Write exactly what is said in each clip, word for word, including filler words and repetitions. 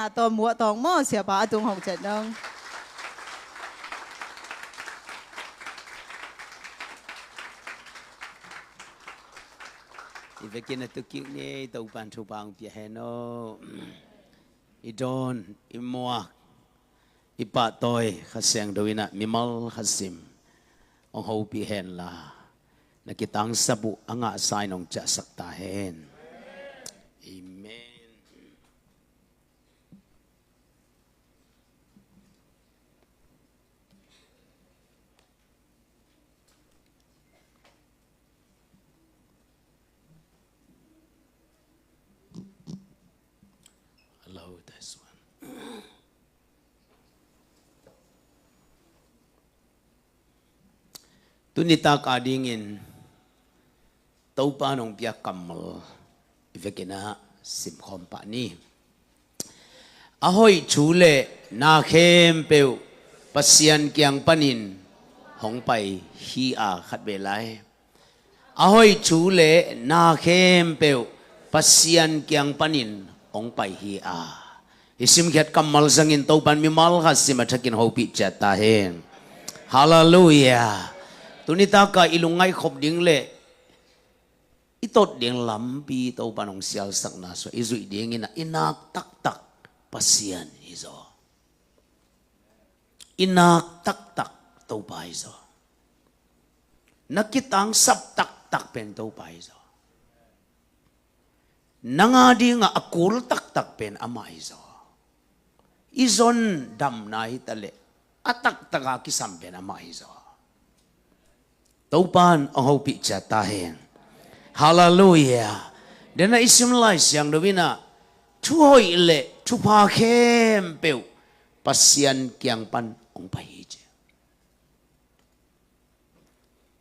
A tawm muah tawng maw, siapa a tung hong cet dong. I vekin a tukik ni, Topan thupha hong pia hen aw. I dawn, i muak, i pahtawi Kha Siangtho in ah mimal khat sim hong hopih hen la, na kitangsap uh a ngahsa in hong ciahsak ta hen. Amen. Hello, test one. Tuni tak a dingin Topa nong pia kammal i vekin ah simkhawm pah ni. A hoih thu le na khempeuh Pasian kiang panin hong pai hi a, khat vei lai. A hoih thu le na khempeuh Pasian kiang panin hong pai hi a. I simkhiat kammal zangin Topan mimal khat sim a thakin hopih ciat ta hen. Halleluiah. Tuni taka i lungngaih khop ding le i tot ding lampi Topan hong sialsakna sua i zuih dingin ah i nak taktak Pasian hi zaw. I nak taktak Topa hi zaw. Na kitangsap taktak pen Topa hi zaw. Nang a dingah a kul taktak pen amah hi zaw. I zon damna hi ta leh a taktaka kisam pen amah hi zaw. Topan hong hopih ciat ta hen. Halleluiah. Dena i sim Lai Siangtho in ah thu hoih le thupha khempeuh Pasian kiang pan hong pai hi ci.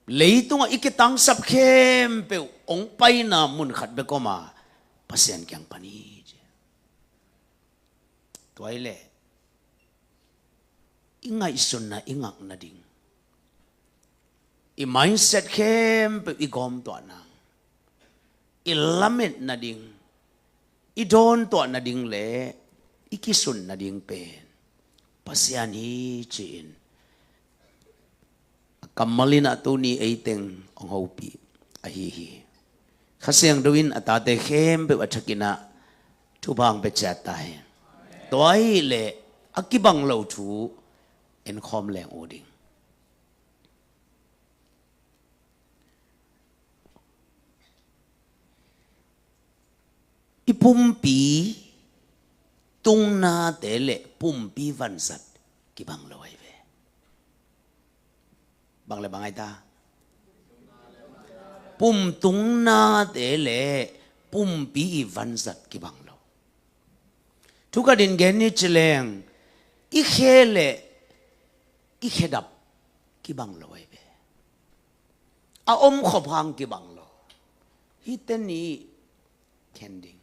Leitungah i kitangsap khempeuh hong paina mun khat bek om a, Pasian kiang pan hi ci. Tua hi leh i ngaihsunna i ngak nading, i mindset khempeuh i gawmtuah nang, i lamet nading, i dawntuah nading le i kisun nading pen Pasian hi ci-in a kammal in ah tuni ei teng hong hopih ahi hi. Kha Siangtho in a tate khempeuh a thakin ah thupha hong pia ciat ta hen. Tua hi leh a kibang lo thu en khawm leng uh ding. I pumpi tungnate le pumpi vanzat kibang lo ahi ve. Bang le bang ahi ta? Pum tungnate le pumpi i vanzat kibang lo. Thu khat in gen ni ci leng, i khe le i khedap kibang lo ahi ve. A omkhop hang kibang lo. Hihte nih khen ding.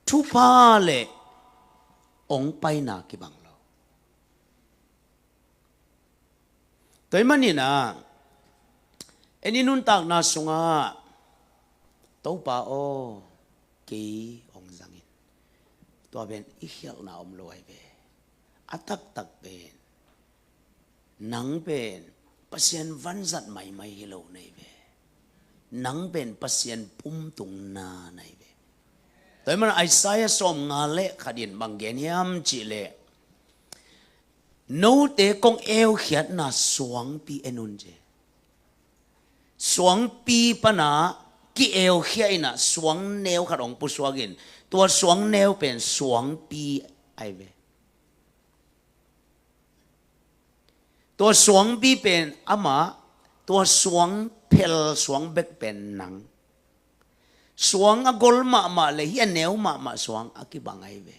Thupha le hong paina kibang lo. Tua ahih manin ah, en i nuntakna sungah, Topa aw, kei hong zang in. Tua pen i khialhna om lo ahi ve. A taktak pen nang pen Pasian vanzat maimai hi lo na hi ve. Nang pen Pasian pumtungna na hi ve. Tua ahih manin Isaiah sawmnga le khat in bang gen hiam cih leh, note kong eukhiatna suangpi en un ci. Suangpi pan a ki-eukhia in ah suangneu khat hong pusuak in, tua suangneu pen suangpi ahi ve. Tua suangpi pen amah, tua suang phel suang bek pen nang. Suang a gol mahmah le hih a neu mahmah suang a kibang ahi ve.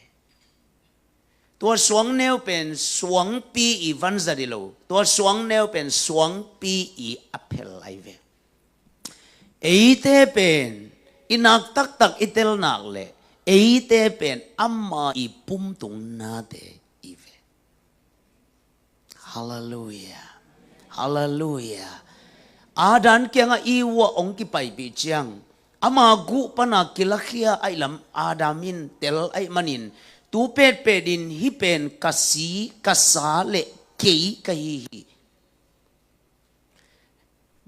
Tua suangneu pen suangpi i vanzat hi lo. Tua suangneu pen suangpi i a phel ahi ve. Eite pen i nak taktak i tel nak le eite pen ama i pumtungnate i ve. Halleluiah. Halleluiah. Adam kiangah i uah hong kipaipih ciang, ama guh pana kilakhia ahih lam Adam in tel ahih manin, Tu petpet in hih pen ka si, ka sa le kei ka hi hi.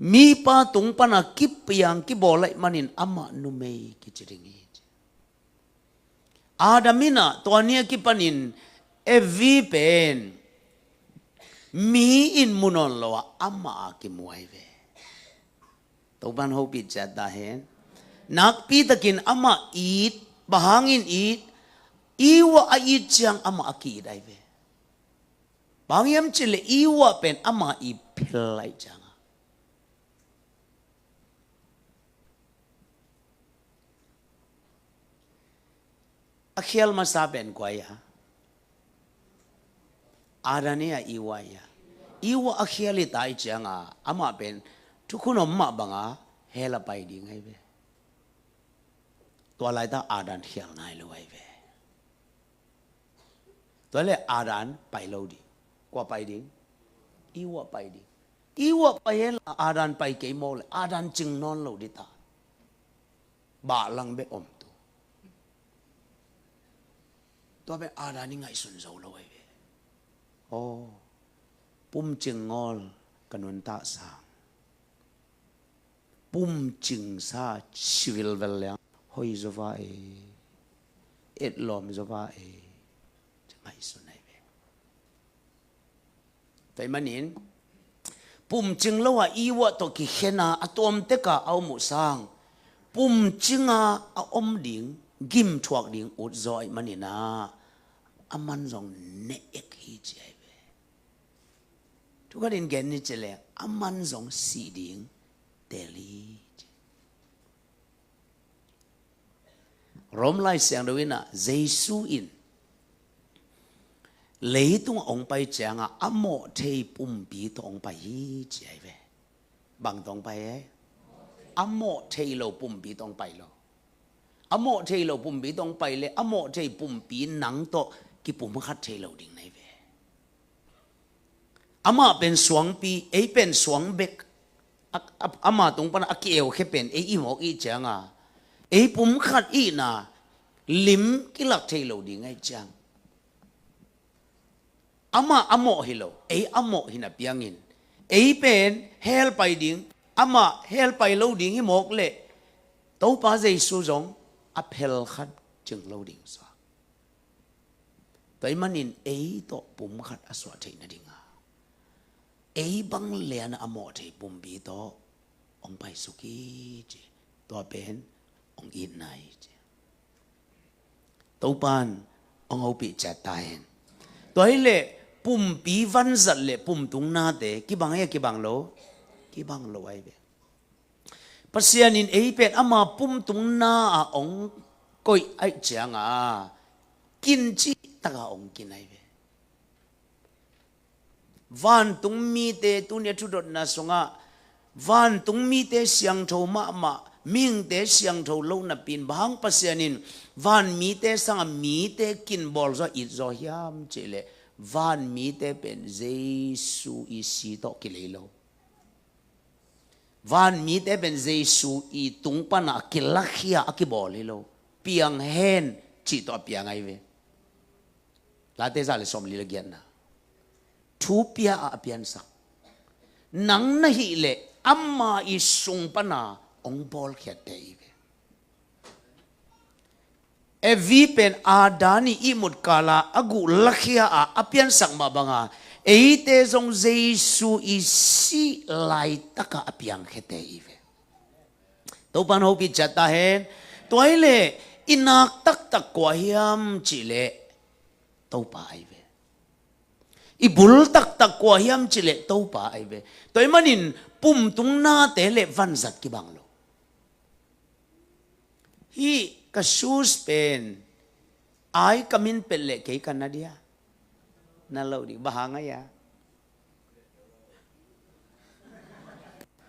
Mipa tung pana kipiang kibawl ahih manin amah numei kici ding hi. Adam in ah tua ni a kipanin Evi pen mi in mu nawn lo a, amah a kimu ahi ve. Topan hopih ciat ta hen. Nakpitakin amah it, bang hangin it, Eva a it ciang amah a ki-it ahi ve. Bang hiam cih leh Eva pen amah i phel ahih ciang a. A khial masa pen kua hi a? Adam hi a, Eva hi a? Eva a khial hi ta ahih ciang a, amah pen thukhun om mah bang a hell a pai ding ahi ve. Tua laitak Adam khial nai lo ahi ve. Tua leh Adam pai lo ding. Kua pai ding? Eva pai ding. Eva pai hen la Adam pai kei mawk leh Adam cing nawn lo ding ta. Bah lang bek om tu. Tua pen Adam i ngaihsun zo lo ahi ve. Aw, pumcing ngawl ka nuntak sang. Pumcingsa civil vel leng hoi zaw va e, etlawm zaw va e, ci ngaihsun ahi ve. Tua ahih manin pumcing lo a Eva tawh kikhen a, a tuamtek a a om uh sang, pumcing a a om ding, gim thuak ding ut zaw ahih manin ah, aman zong ne ek hi ci ahi ve. Thu khat in gen ni ci leh, aman zong sih ding tel hi ci. Rom Lai Siangtho in ah, Jesu in leitung a hong pai ciang a, a mawh thei pumpi tawh hong pai hi ci ahi ve. Bang tawh hong pai e? A mawh thei lo pumpi tawh hong pai lo. A mawh thei lo pumpi tawh hong pai leh, a mawh thei pumpi nang tawh kipumkhat thei lo ding na hi ve. Amah pen suangpi, ei pen suang bek. A, a, ama tung pana a ki-eukhia pen ei i mawk i hih ciang a, ei pumkhat ihna lim kilak thei lo ding ahih ciang. Amah a mawh hi lo, ei a mawh hi napi hangin, ei pen hell pai ding, amah hell pai lo ding hi mawk leh, Topa Jesu zong a phel khat cing lo ding sa. Tua ahih manin ei tawh pumkhat a suah theih nading a, ei bang lian a mawh thei pumpi tawh hong paisuk hi ci. Tua pen hong itna hi ci. Topan hong hopih ciat ta hen. Tua hi leh pumpi vanzat le pumtung nate kibang hi a, kibang lo? Kibang lo ahi ve. Pasian in ei pen ama pumtung na ah hong koih ahih ciang a, kin cih tak a hong kin ahi ve. Vantung mite, tuni a thudotna sungah vantung mite siangtho mahmah, mihingte siangtho lo napi-in, bang hang Pasian in van mite sangah mite kin bawl zaw, it zaw hiam cih leh, van mite pen Jesu i si tawh kilei lo. Van mite pen Jesu i tung pana a kilakhia a kibawl hi lo. Piang hen cih tawh a piang ahi ve. Late za le sawmli le giatna. Thu pia a a piansak. Nang na hih leh ama i sung pana hong bawlkhiatte hi ve. Evi pen Adam i ihmut kala a guh lakhia a a piansak mah banga, eite zong Jesu i sih laitaka a piangkhiate hi ve. Topan hopih ciat ta hen. Tua hi leh i nak taktak kua hiam cih leh Topa ahi ve. I bul taktak kua hiam cih leh Topa ahi ve. Tua ahih manin pumtung nate le vanzat kibang lo. Hih ka shoes pen ai ka min pet leh kei ka na dia? Na lo ding, bang hang a hia?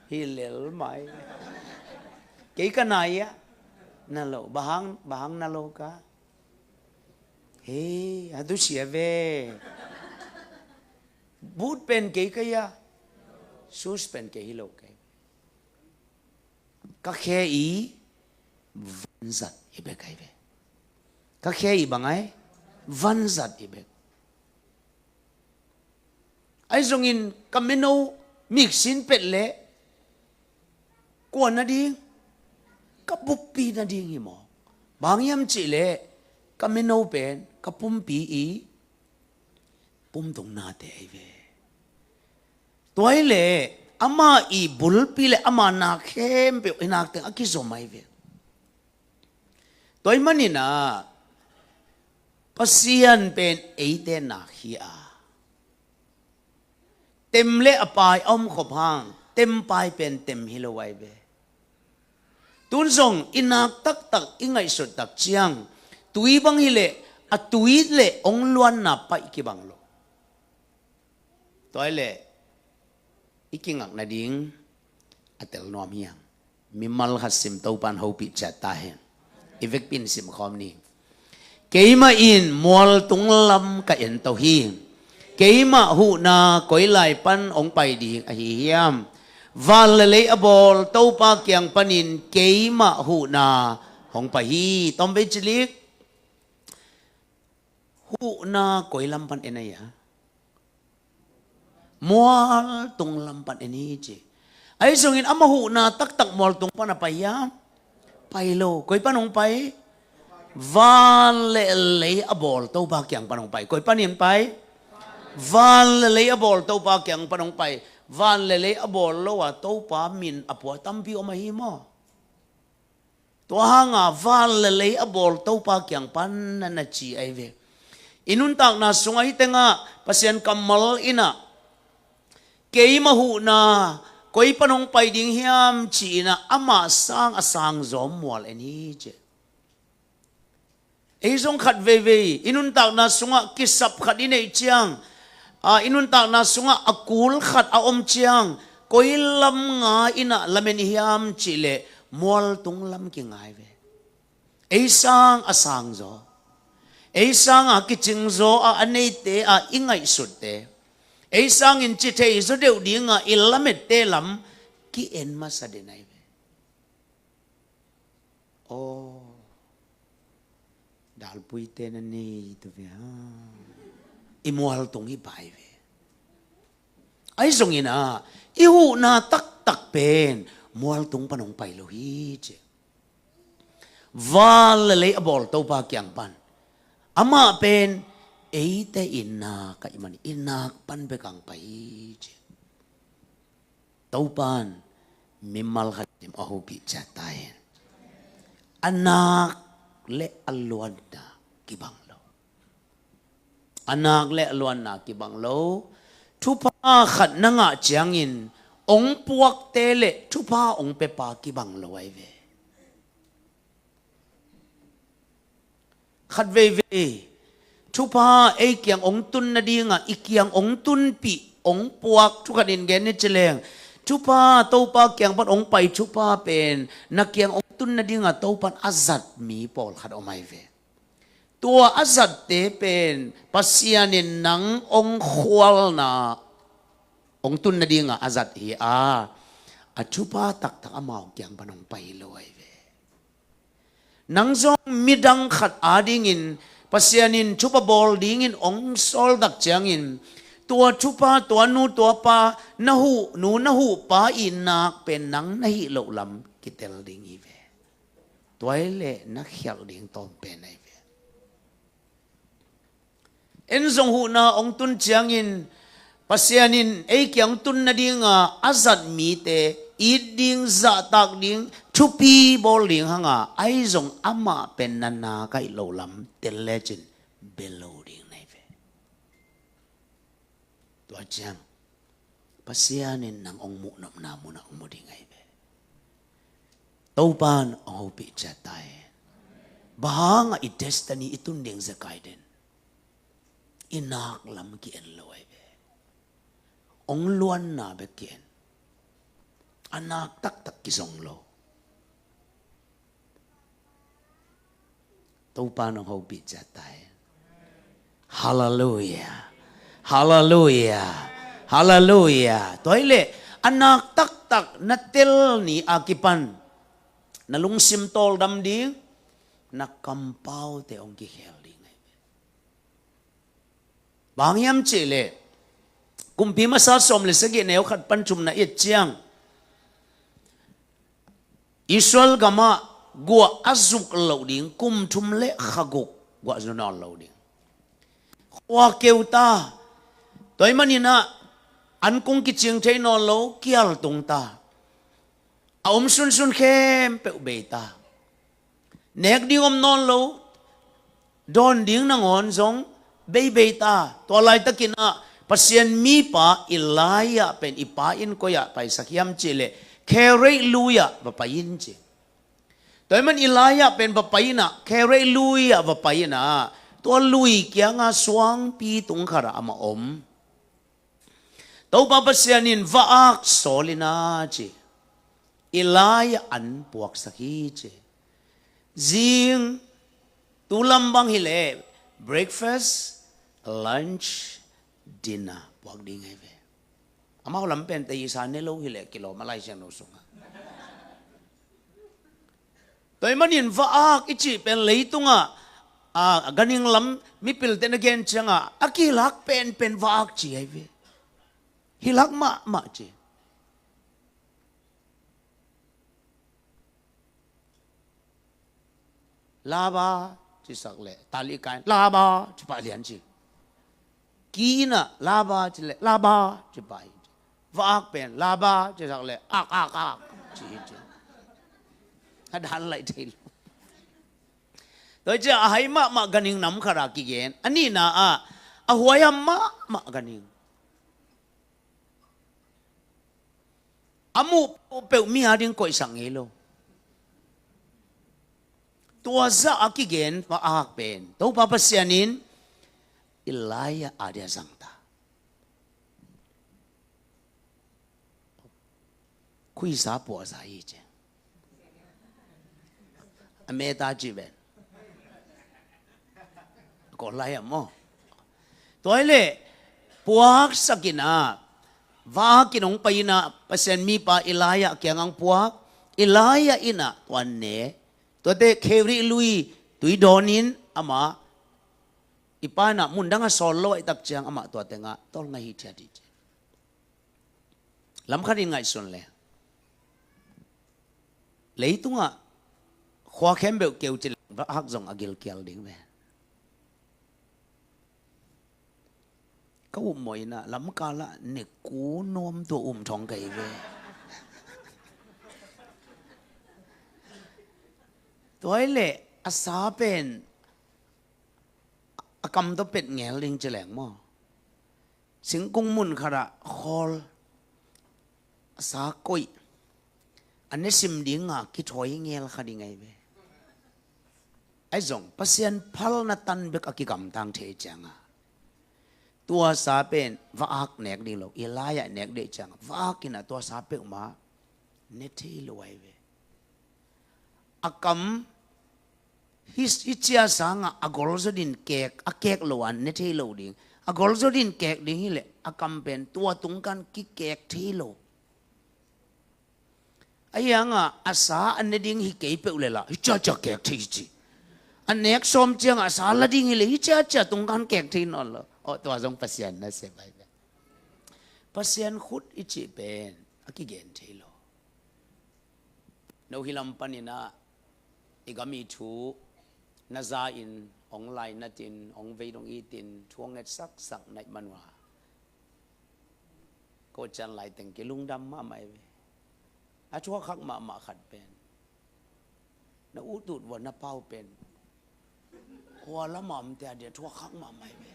Hi lel mai. Kei ka na hia? Na lo, bang hang, bang hang na lo ka? He, a tu sia ve. Boot pen kei ka hia? Shoes pen kei hi lo kei. Ka khe i vanzat hi bek ahi ve. Ka khe i bang ahi? Vanzat i bek. Ahi zongin ka mino miksin pet leh kua nading? Ka buppi nading hi maw? Bang hiam cih leh ka mino pen ka pumpi i pumtungnate ahi ve. Tua hi leh ama i bulpi le ama nak khempeuh i nak teng a kizom ahi ve. Tua ahih manin ah Pasian pen eite nak hi a, tem le a pai a om khop hang, tem pai pen tem hi lo ahi ve. Tun zong i nak taktak, i ngaihsut tak ciang, tui bang hi leh a tui le hong luanna paih kibang lo. Tua hi leh i kingak nading a tel nuam hi hang. Mimal khat sim, Topa'n hopih ciat ta hen. I vekpi in sim khawm ni. Keimah in mualtung lam ka en to hi. Keimah huhna koi lai pan hong pai ding ahi hiam? Van le lei a bawl Topa kiang panin keimah huhna hong pai hi. Tawm vei ci lik. Huhna koi lam pan en ahi a? Mualtung lam pan en hi ci. Ahi zongin ama huhna taktak mualtung pan a pai hiam? Pai lo. Koi pan hong pai? Van le lei a bawl Topa kiang pan hong pai. Koi panin pai? Van le lei a bawl Topa kiang pan hong pai. Van le lei a bawl lo a Topa min a pua tampi om ahi maw? Tua hanga van le lei a bawl Topa kiang pan na na ci ahi ve. I nuntakna sungah hih tengah Pasian kammal in ah keimah huhna koi pan hong pai ding hiam ci-in ah amah sang a sangzaw mual en hi ci. Ei zong khat veivei i nuntakna sungah kisap khat i neih ciang, a, i nuntakna sungah a kul khat a om ciang, koi lam nga in ah lamen i hiam cih leh mualtung lam kingai ve. Ei sang a sangzaw, ei sang a kicingzaw a a neite a i ngaihsutte, ei sangin ci thei zaw deuh dinga i lamette lam ki-en masa den ahi ve. Aw, dalpuite na nei tu ve ha. I mualtung hi pai ve. Ahi zongin ah i huhna taktak pen mualtung pan hong pai lo hi ci. Van le lei a bawl Topa kiang pan, amah pen eite i nak ahih manin i nak pan bek hong pai hi ci. Topa'n mimal khat sim a hopih ciat ta hen. A nak le a luanna kibang lo. A nak le a luanna kibang lo. Thupha khat na ngah ciangin hong puakte le thupha hong pepa kibang lo ahi ve. Khat veivei thupha ei kiang hong tun nadinga i kiang hong tunpih, hong puak, thu khatin gen ni ci leng, thupha, Topa kiang pan hong pai thupha pen na kiang hong tun nadinga Topa'n a zat mi pawlkhat om ahi ve. Tua a zatte pen Pasian in nang hong khualna, hong tun nadinga a zat hi a, a thupha taktak amau kiang pan hong pai lo ahi ve. Nang zong midang khat adingin Pasian in thupha bawl dingin hong sawl tak ciangin, tua thupha, tua nu, tua pa, na huh nu, na huh pa i nak pen nang na hih loh lam kitel ding hi ve. Tua hi leh na khialh ding tawm pen ahi ve. En zong huhna hong tun ciangin Pasian in ei kiang tun nadinga a zat mite it ding, zahtak ding, thupi bawl ding hanga, ahi zong amah pen na nak ahih loh lam tel lecin bia lo ding na hi ve. Tua ciang Pasian in nang hong muh nopna munah hong mu ding ahi ve. Topa'n hong hopih ciat ta hen. Bang hanga i destiny i tun ding zekai den? I nak lam ki-en lo ahi ve. Hong luanna bek ki-en. A nak taktak kizong lo. Topa'n hong hopih ciat ta hen. Halleluiah. Halleluiah. Halleluiah. Tua hi leh a nak taktak na tel ni a kipan na lungsim tawldam ding, na kampaute hong kikhel ding ahi ve. Bang hiam cihleh, Kumpi Masa sawm le sagih neu khat pan thumna i et ciang, Israel gamah guah a zuk loh ding, kum thum le kha guk guah zu nawn lo ding. Khua keu ta. Tua ahih maninah an kung kicing thei nawn lo, kial tung ta. A om sunsun khempeuh bei ta. Nek ding om nawn lo, dawn ding nangawn zong beibei ta. Tua laitakinah Pasian mipa Elijah pen i pa in koi-ah paisak hiam cihleh, Kherei lui-ah va pai in ci. Tua ahih man Elijah pen va pai inah, Kherei lui-ah va pai inah, tua lui kianga suangpi tung khatah amah om. Topa Pasian in va-ak sawl inah ci. Elijah an puaksak hi ci. Zing tu lam bang hileh breakfast, lunch, dinner puak ding ahi ve. Amau lam pen tei sa ne lo hileh kilawm a Lai Siangtho sungah. Tua ahih manin va-ak i cih pen leitungah, a, ganhing lam mipilte na gen ciangah a kihilak penpen va-ak ci ahi ve. Hilak mahmah ci. Laba cisak leh tali kain, laba ci pah lian ci. Ki inah laba ci leh laba ci pah hi ci. Va-ak pen laba cisak leh ak ak ak ci hi ci. A dan laih thei lo. Tua hi ciah a hai mahmah ganhing nam khatah kigen, a nihna ah a huaiham mahmah ganhing. A muh peuhpeuh mi ading koihsak ngei lo. Tua zah a kigen va-ak pen Topa Pasian in Elijah adia zangta. Khuisa puahsa hi ci. A meta ci ven. Kawl lai-ah maw? Tua hileh puaksak inah, va-ak in hong pai inah, Pasian mipa Elijah kiangah puak. Elijah inah tua ne. Tuate Kherei lui tui dawnin amah i pa inah mundang a sawl lo ahih tak ciang amah tua tengah tolnga hi thiat hi ci. Lamkhat in ngaihsun le, leitungah khua khempeuh keu ci leng va-ak zong a gilkial ding ve. Ka upmawh inah lamkalah neku nuam tua um thong ka hi ve. Tua hileh a sa pen a kam tawh pet ngel ding ci leng maw? Singkung mun khatah khawl, a sa koih, a nesim dinga kithawi ngel kha ding ahi ve. Ahi zong Pasian phalna tan bek a kigamtang thei cianga, tua sa pen va-ak nek ding lo, Elijah nek ding cianga va-ak inah tua sa peuhmah ne thei lo ahi ve. A kam hi, hi cia sangah a golzawdin kek, a kek lo an ne thei lo ding. A golzawdin kek ding hileh a kam pen tua tungkan kikek thei lo. A hiangah a sa a ne ding hi kei peuh leh lah hi ciacia kek thei hi ci. A nek sawm ciangah a sa la ding hileh hi ciacia tungkan kek thei nawn lo. Aw, tua zong Pasian nasep ahi ve. Pasian khut i cih pen a kigen thei lo. No hi lam paninah i gam i thu na za-in hong lainatin, hong vei dong itin, thu hong ngetsaksak naih manua, ko cian laiteng kilungdam mahmah i ve. A thuakhak mahmah khat pen na utut vua na pau pen khua lamah omte adia thuakhak mahmah i ve.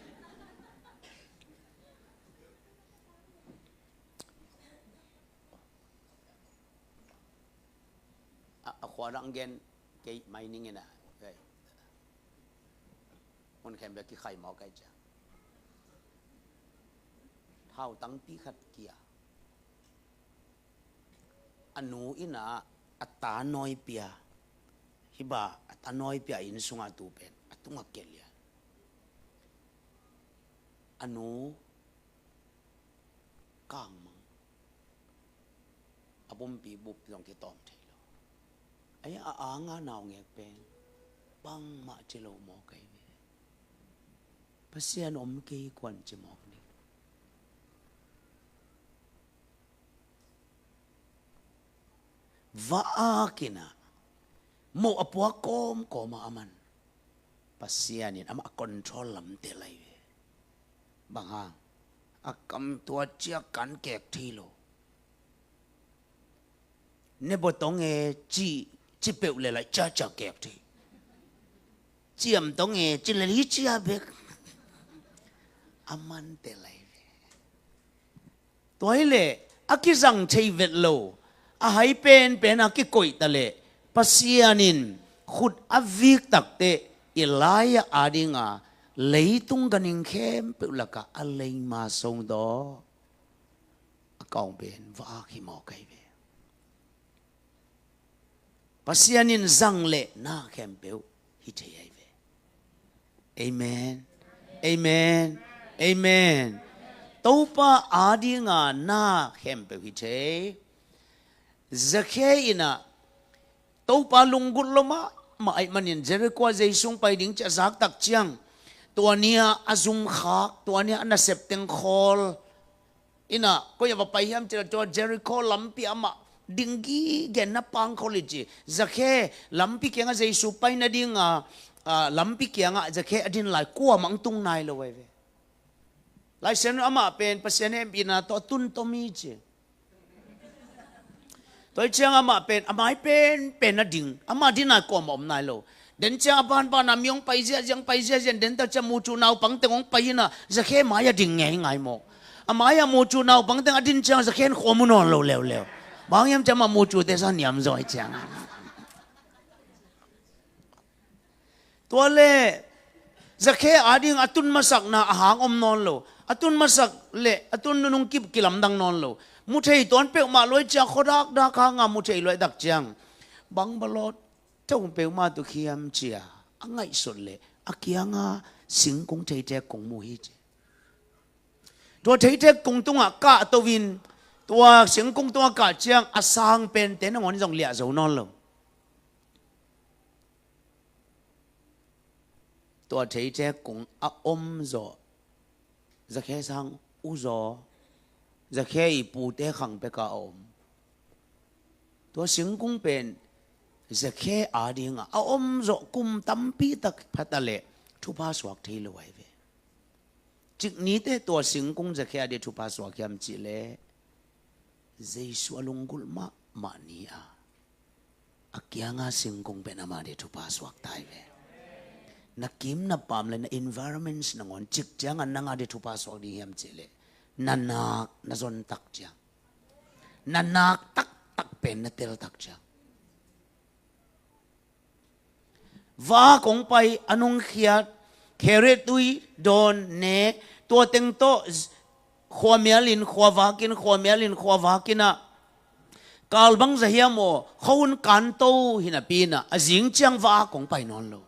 A, a khua dang gen kei mai ning ina. Mun khempeuh kikhai mawk ai cia. Thau tangpi khat kia. A nu ina a ta nawi pia. Hiba a ta nawi pia inn sunga tu pen a tunga kelia. A nu kangmang. A pumpi bup zong kitawm thei lo. Ai a anga naungek pen bangmah ci lo maw kei ve. Pasian om kei kuan ci mawk ni. Va-ak in ah, moh a puak kawmkawm ah aman, Pasian in amah a control lam tel lai ve. Bang hang? A kam tua ciak kan kek thei lo. Ne botong e ci, ci peuh le lai ciacia kek thei. Ciam tong e ci le li cia bek. Aman tel lai ve. Tua hi leh a kizang thei vet lo, a hai penpen a kikoih ta leh, Pasian in khut a vik takteh Elijah adinga leitung ganhing khempeuh lakah a leima song daw a kaung pen va-ak hi mawk ahi ve. Pasian in zang leh na khempeuh hi thei ahi ve. Amen. Amen. Amen. Topa adinga na khempeuh hi thei. Zakhe in ah Topa lunggulh lua mahmah ahih manin Jericho ah Jesu hong pai ding ci a zak tak ciang, tua ni-a a zum khak, tua ni-a a nasep teng khawl, in ah koi ah va pai hiam cih leh tua Jericho lampi ah amah ding gige, na pang khol hi ci. Zakhe lampi kiangah Jesu pai nadinga, ah, lampi kiangah Zakhe a din lai kuamah hong tung nai lo ahi ve. Lai Siangtho amah pen Pasian hehpihna tawh a tun tom hi ci. Tua hi ciang amah pen a mai penpen a ding, amah din lai kuamah om nai lo. Den ciang a banban a mi hong pai ziahziah, hong pai ziahziah, den tak ciang mucu naupang teng hong pai in ah Zakhe mai a ding ngeingai maw. A mai-ah mucu naupang teng a din ciang Zakhe in khua mu nawn lo leuleu. Bang hiam cih leh amah mucute sa niam zaw hi ciang. Tua leh Zakhe ading a tun masakna a hang om nawn lo. A tun masak leh a tun nunung kip kilamdang nawn lo. Mu thei tuan peuhmah lua hi ciang, khuadakdak hanga mu thei lua hi tak ciang, bang balawt thong peuhmah tu khiam ci-a a ngaihsut leh a kianga singkung theitek kung mu hi ci. Tua theitek kung tungah kahto in, tua singkung tungah kah ciang a sang pente nangawn zong liah zo nawn lo. Tua theitek kung a om zawh, Zakhe sang uh zaw, Zakhe i pute khang peka a om. Tua singkung pen Zakhe adinga a om zawh kum tampi tak pha ta leh thupha suak thei lo ahi ve. Cik nite tua singkung Zakhe ading thupha suak hiam cih leh, Jesu a lunggulh mahmah ni-a a kianga singkung pen ama ding thupha suak ta hi ve. Na kim na pam le na environments nangawn cik cianga nang a ding thupha suak ding hiam cih leh, na nak na zon tak ciang, na nak taktak pen na tel tak ciang. Va-ak hong pai, a nungkhiat, Kerith tui dawn ne, tua teng tawh z-, khuamialin khuavakin, khuamialin khuavakin ah, kal bang za hiam aw, khuahun kanto hi napi in ah, a zing ciang va-ak hong pai nawn lo.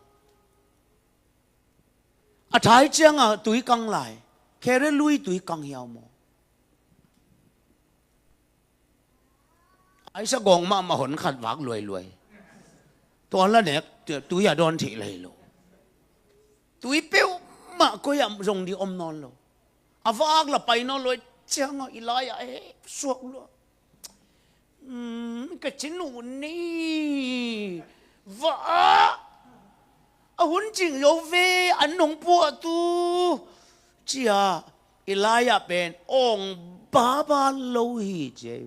A thai ciangah tui kang lai, Kerith lui tui kang hiam aw. Aisa gawng mahmah hon khat vak luailuai. Tua la nek, tu-, tui a dawn theih lai lo. Tui peuhmah koi ah zong ding om nawn lo. A va-ak la pai nawn lo, ciangah i lai-ah he suak lua. Hmm, ka cin uh ni. Va-ak. A hun cing zo ve, an nong puah tu. Cia. I lai-ah pen awng baba lo hi ci.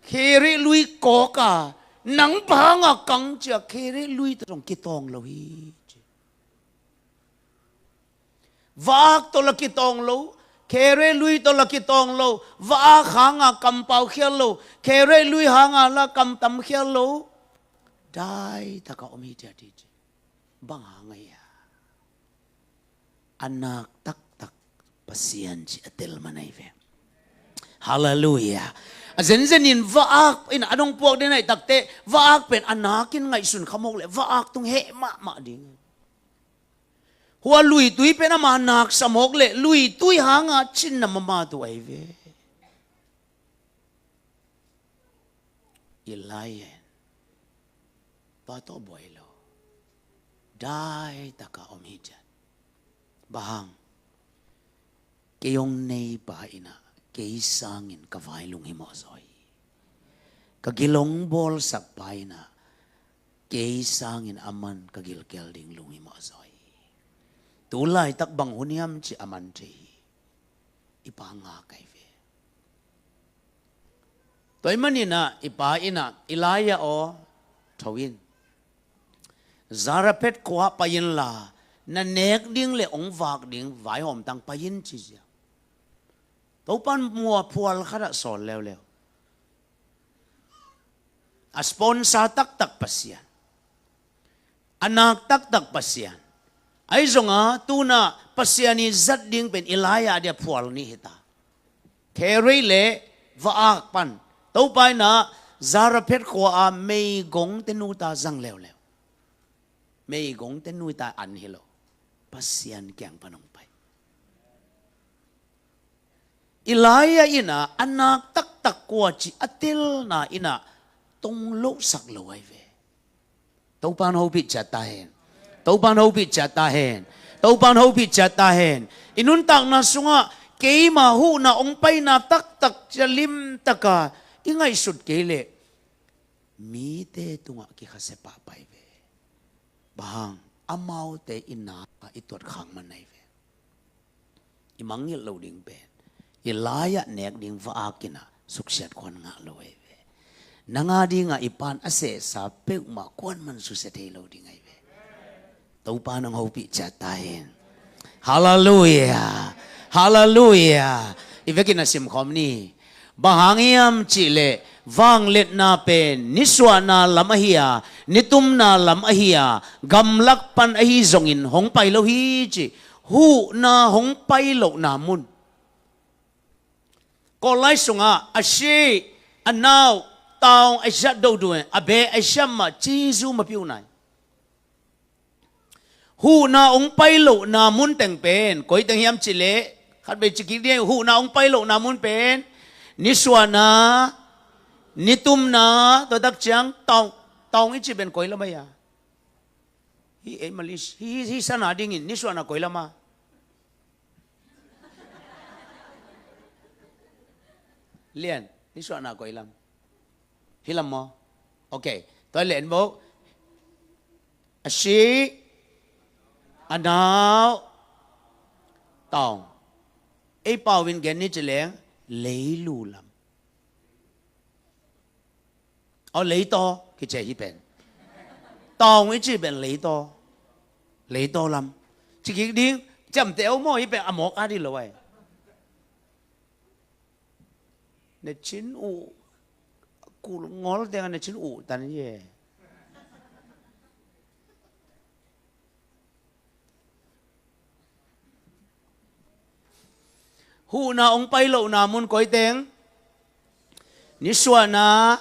Kerith lui kawk a, nang bang a kang cia Kerith lui tawh zong kitawng lo hi ci. Va-ak tawh la kitawng lo, Kerith lui tawh la kitawng lo, va-ak hanga kampau khial lo, Kerith lui hanga la kamtam khial lo. Dai taka om hi tia ti ci. Bang hang ahi a? A nak taktak Pasian ci a tel man ahi ve. Halleluiah. A zenzenin va-ak in a dong puak den ahi takte, va-ak pen a nakin ngaihsun khamawk le va-ak tung heh mahmah ding. Hua luitui pen ama nak samawk le luitui hanga cinna mama tu ahi ve. I lai-in tua tawh buai lo. daitaka om hi ciat. Bang hang? Kei hong neipa in ah kei sangin ka vai lunghimawh zaw hi. Ka gil hong bawlsakpa in ah kei sangin aman ka gilkial ding lunghimawh zaw hi. Tu laitak bang hun hiam cih a man thei hi. I pa ngak ahi ve. Tua ahih manin ah i pa in ah, Elijah aw, tho in. Zarephath khua-ah pai inla, na nek ding le hong vak ding vaihawmtang pai in, ci ziau. Topa'n mual phual khatah sawl leuleu. A sponsor taktak Pasian. A nak taktak Pasian. Ahi zongin tu-in ah Pasian i zat ding pen Elijah a dia phual nih hi ta. Kherei le va-ak pan. Topa in ah Zarephath khua-ah meigongte nu ta zang leuleu. Meigongte nu ta an hi lo. Pasian kiang pan hong pai. Elijah in ah a nak taktak kua cih a telna in ah tong losak lo ahi ve. Topa'n hopih ciat ta hen. Topa'n hopih ciat ta hen. Topa'n hopih ciat ta hen. I nuntakna sungah keima huhna hong paina taktak cia limtaka i ngaihsut kei leh mite tungah kikhase pahpah hi ve. Bang hang? Amaute i nak ah i tuat khak man ahi ve. I mangngilh loh ding pen Elijah nek ding va-ak in ah suksiat kuan ngah lo ahi ve. Nang a dingah i pa'n a sehsa peuhmah kuaman susia thei lo ding ahi ve. Topa'n hong hopih ciat ta hen. Halleluiah. Halleluiah. I vekin a simkhawm ni. Bang hang hiam cih leh vangliatna pen nisuahna lam ahi a, nitumna lam ahi a, gamlak pan ahi zongin hong pai lo hi ci. Huhna hong pai lohna mun. Kawllai sungah a si, a nau, taung a siat doh duh, a beh a siam mah Jesu mapiu nai. Huhna hong pai lohna mun teng pen koi teng hiam cih leh, khat vei ci kik ding, huhna hong pai lohna mun pen nisuahna, nitumna, tua tak ciang taung, taung i cih pen koi lam ahi a? Hih ei Malaysia, hih, hih, hih sana dingin nisuahna koi lam a? Lian, nisuahna koi lam? Hih lam maw? Ok. Tua leh en bo. A si, a nau, taung. Ei pau in gen ni ci leng, leilu lam. Aw, leitaw kici hi pen. Taung i cih pen leitaw. Leitaw lam. Ci kik ding, ciamteh uh maw, hih pen a mawk a dih lo ai. Na cin uh, kul ngol tengah na cin uh tan hi e. Huhna hong pai lohna mun koi teng? Nisuahna,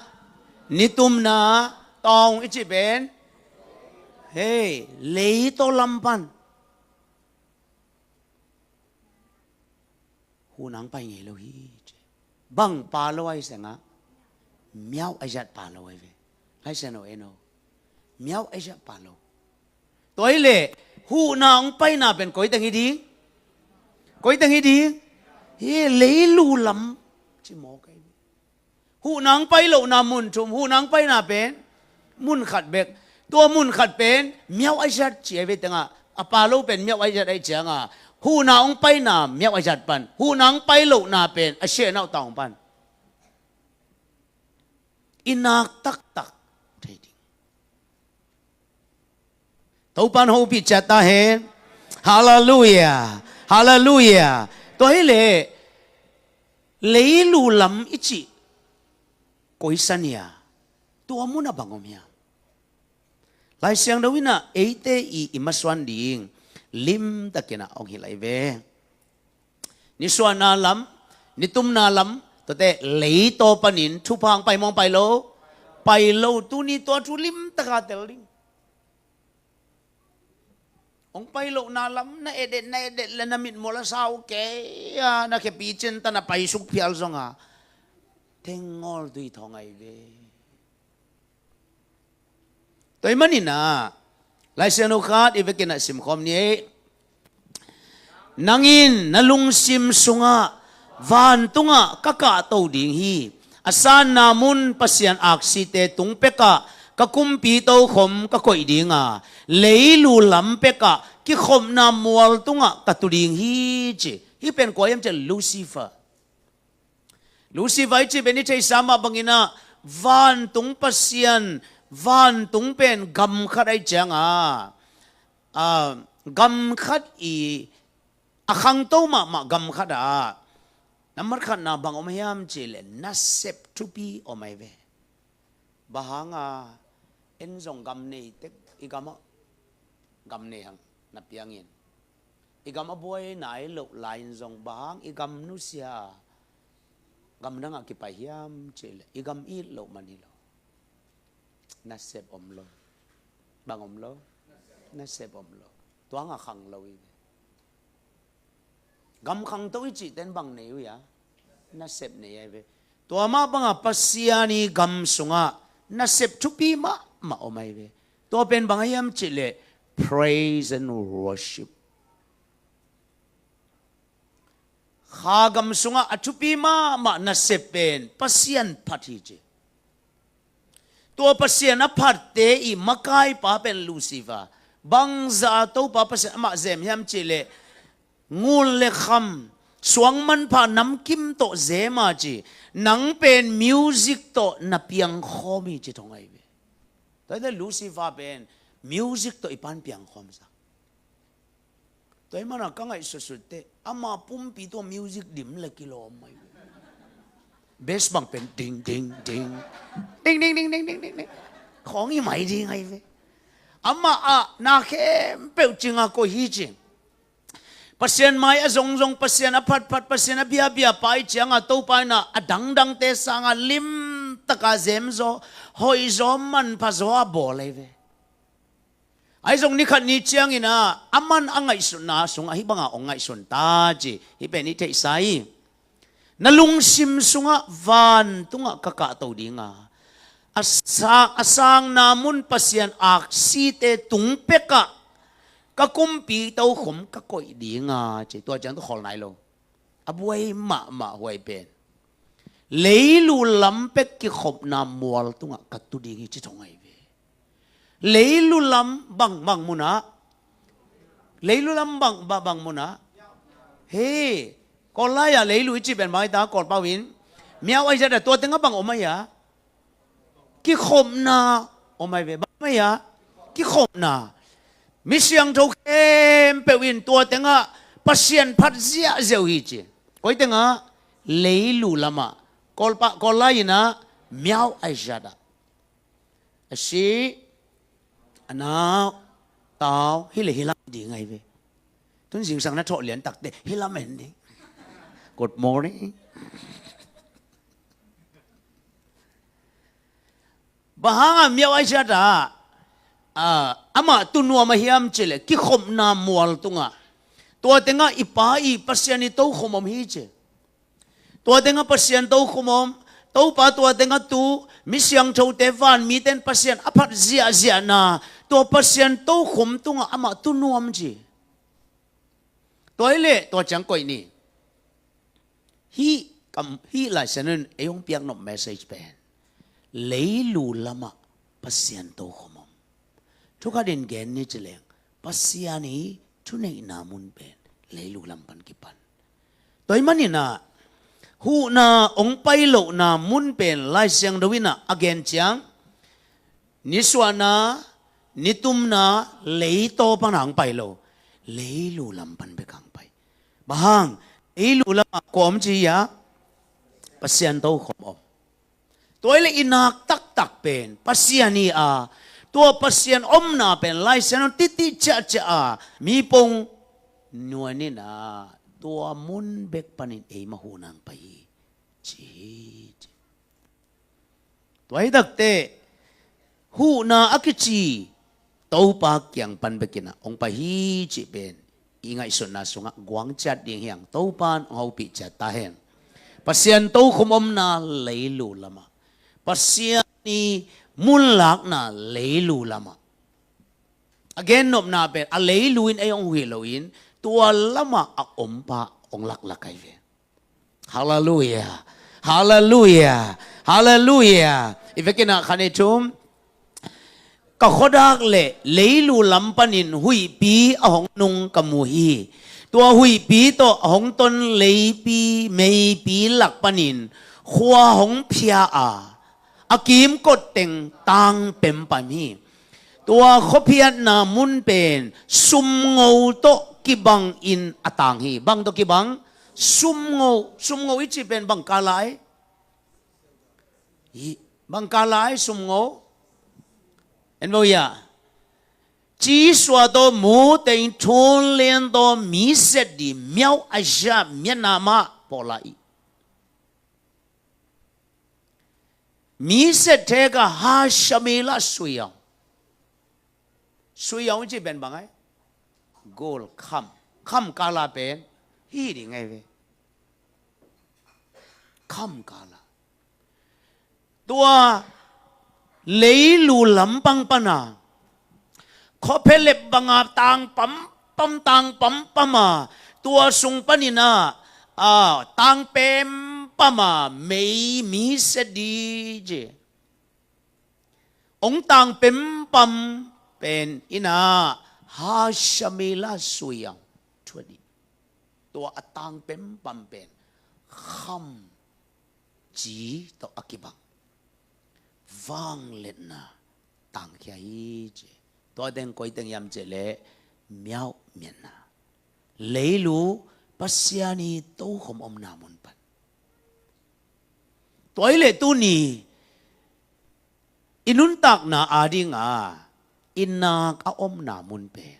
nitumna, taung i cih pen. Hei, leitaw lam pan. Huhna hong pai ngei lo hi ci. Bang pa lo ahi sengah, miau a zat pa lo ahi ve. Lai Siangtho en o. Miau a zat pa lo. Tua hi leh, huhna hong paina pen koi teng hi ding? Koi teng hi ding? Hi leilu lam ci mawk ahi ve. Huhna hong pai lohna mun thum, huhna hong paina pen mun khat bek. Tua mun khat pen miau a zat ci ahi ve tengah, a pa lo pen miau a zat ahi ciangah, huhna hong paina miau a zat pan, huhna hong pai lohna pen a si a nau taung pan. I nak taktak thei ding. Topa'n hopih ciat ta hen. Halleluiah. Halleluiah. Tua hi leh, leilu lam i cih koi sa ni a, tua mun a bang om hiam? Lai Siangtho in ah eite i, i masuan ding limtakin ah hong hilh ahi ve. Nisuahna lam, nitumna lam, tuate leitaw panin thupha hong pai maw hong pai lo? Pai lo. Tuni tua thu limtaka tel ding. Hong pai lohna lam na edet, na edet le na mitmual a sau kei a, na khepi cin ta na paisuk phial zonga, tengol tui thawng ahi ve. Tua ahih manin ah, Lai Siangtho khat i vekin ah simkhawm ni ei. Nang in na lungsim sungah vantungah ka kahto ding hi. A sanna mun Pasian aksite tung pekah ka kumpi tokhom ka koih ding a, leilu lam pekah kikhopna mual tungah ka tu ding hi, ci. Hih pen kua hiam cih leh Lucifer. Lucifer i cih pen i theihsa mah bangin ah vantung pasian, vantung pen gam khat ahih ciangin ah, gam khat i a khangto mahmah gam khat ah nambat khatna bang om hiam cih leh nasep thupi om ahi ve. Bang hang a, en zong gam nei tek, i gam ah gam nei hang na piangin, i gam a buai nai loh lai-in zong bang hang i gam nusia a gam dangah kipai hiam cih leh i gam it loh man hi lo. Nasep om lo. Bang om lo? Nasep om lo. Tua hang a khang lo hi ve. Gam khangto i cih ten bang nei uh hiam? Nasep nei ahi ve. Tua mah bangah Pasian i gam sungah nasep thupi mahmah om ahi ve. Tua pen bang hiam cih leh praise and worship. Kha gam sungah a thupi mahmah nasep pen Pasian phat hi, ci. Tua Pasian a phatte i makaipa pen Lucifer. Bangzah a Topa Pasian amah zem hiam cih leh ngun le kham, suang manpha namkim tawh zem a, ci. Nang pen music tawh na piangkhawm hi, ci thong ahi ve. Tua hi leh Lucifer pen music tawh i Pa'n piangkhawm sa. Tua ahih manin ka ngaihsutsut teh, ama pumpi tawh music dim leh kilawm mai ve. Bass bang pen ding, ding, ding. Ding, ding, ding, ding, ding, ding, ding. Khawng hi mai ding ahi ve. Amah ah na khempeuh cingin koih hi, ci. Pasian mai a zongzong, Pasian a phatphat, Pasian a biabiapa i ciangin Topa in ah a dangdangte sangin limtakin zemzaw, hoihzaw, manphazaw a bawl ahi ve. Ahi zong ni khat ni ciangin ah, aman a ngaihsutna sungah hih bangin hong ngaihsun ta, ci. Hih pen i theihsa hi. Na lungsim sungah vantungah ka kahto ding a, a sa-, a sanna mun Pasian aksite tung pekah ka kumpi tokhom ka koih ding a, ci. Tua ciang tawh khawl nai lo. A buai mahmah huai pen leilu lam pek kikhopna mual tungah ka tu ding hi, ci thong ahi ve. Leilu lam bang, bang mun ah? Leilu lam bang, bang, bang mun ah? Hei, Kawl lai-ah leilu i cih pen bang hi ta, Kawlpau in? Miau ahi zat a, tua tengah bang om ahi a? Kikhopna om ahi ve. Bang om ahi a? Kikhopna. Mi siangtho khempeuh in tua tengah Pasian phat ziahziah uh hi, ci. Koi tengah? Leilu lamah. Kawlpa, Kawl lai-in ah miau ahi zat a. A si, a nau, tau, hih leh hih lam ding ahi ve. Tun zingsang na thawh lian tak teh hih lam en ding. Good morning. Bang hangin miau ahi zat a, ah, amah tu nuam a hiam cih leh kikhopna mual tungah. Tua tengah i Pa i Pasian i tokhom om hi, ci. Tua tengah Pasian tokhom om, Topa tua tengah tu, mi siangthote, vanmite in Pasian a phat ziahziahna, tua Pasian tokhom tungah amah tu nuam, ci. Tua hi leh tua ciang koih ni. Hih kam, hih Lai Siangtho in ei hong piak nop message pen leilu lamah Pasian tokhom om. Thu khat in gen ni ci leng, Pasian i thuneihna mun pen leilu lam pan kipan. Tua ahih manin ah, huhna hong pai lohna mun pen Lai Siangtho in ah a gen ciang, nisuahna, nitumna, leitaw pan hong pai lo. Leilu lam pan bek hong pai. Bang hang, leilu lamah kua om ci hiam? Pasian tokhom om. Tua hi leh i nak taktak pen Pasian hi a, tua Pasian omna pen Lai Siangtho in titi ciahciah a, mi pong nuan in ah, tua mun bek panin eimah huhna hong pai hi, ci hi, ci. Tua hi tak teh, huhna a kici Topa kiang pan bek in ah hong pai hi, cih pen i ngaihsutna sungah guang ciat ding hi hang. Topa in hong hopih ciat ta hen. Pasian tokhom omna leilu lamah, Pasian i mun lakna leilu lamah. A gennopna pen a leilu in ei hong huih loin tua lamah a ompa hong laklak ahi ve. Halleluiah. Halleluiah. Halleluiah. I vekin ah khan i thum. Ka khuadak le leilu lam panin huihpi a hong nung ka mu hi. Tua huihpi tawh a hong ton leipi meipi lak panin khua hong phia a, a kimkot teng tang pempam hi. Tua khuaphiatna mun pen sumngo tawh kibangin a tang hi. Bang tawh kibang? Sumngo. Sumngo i cih pen bang kala ai? Hi, bang kala ai sumngo? En vo ya. Cisua tawh muteng thunlen tawh miset di miau a zia mianna mah pawla i. Miset theka hashamila suiang. Suiang i cih pen bang ai? Gold, kham. Kham kala pen hi ding ai ve. Kham kala. Tua leilu lampang pana khuaphelep banga tang pampam tang pampama tua sung panina a tang pempama mei miset di ci. Ong tang pempam pen ina hashamila suiang thuadi. Tua a tang pempam pen kham ci tawh a kibang vangliatna tangkhia hi ci. Tua teng koi teng hiam cih leh miau mianna. Leilu Pasian i tokhom omna mun pan. Tua i leh tuni i nuntakna adinga i nak a omna mun pen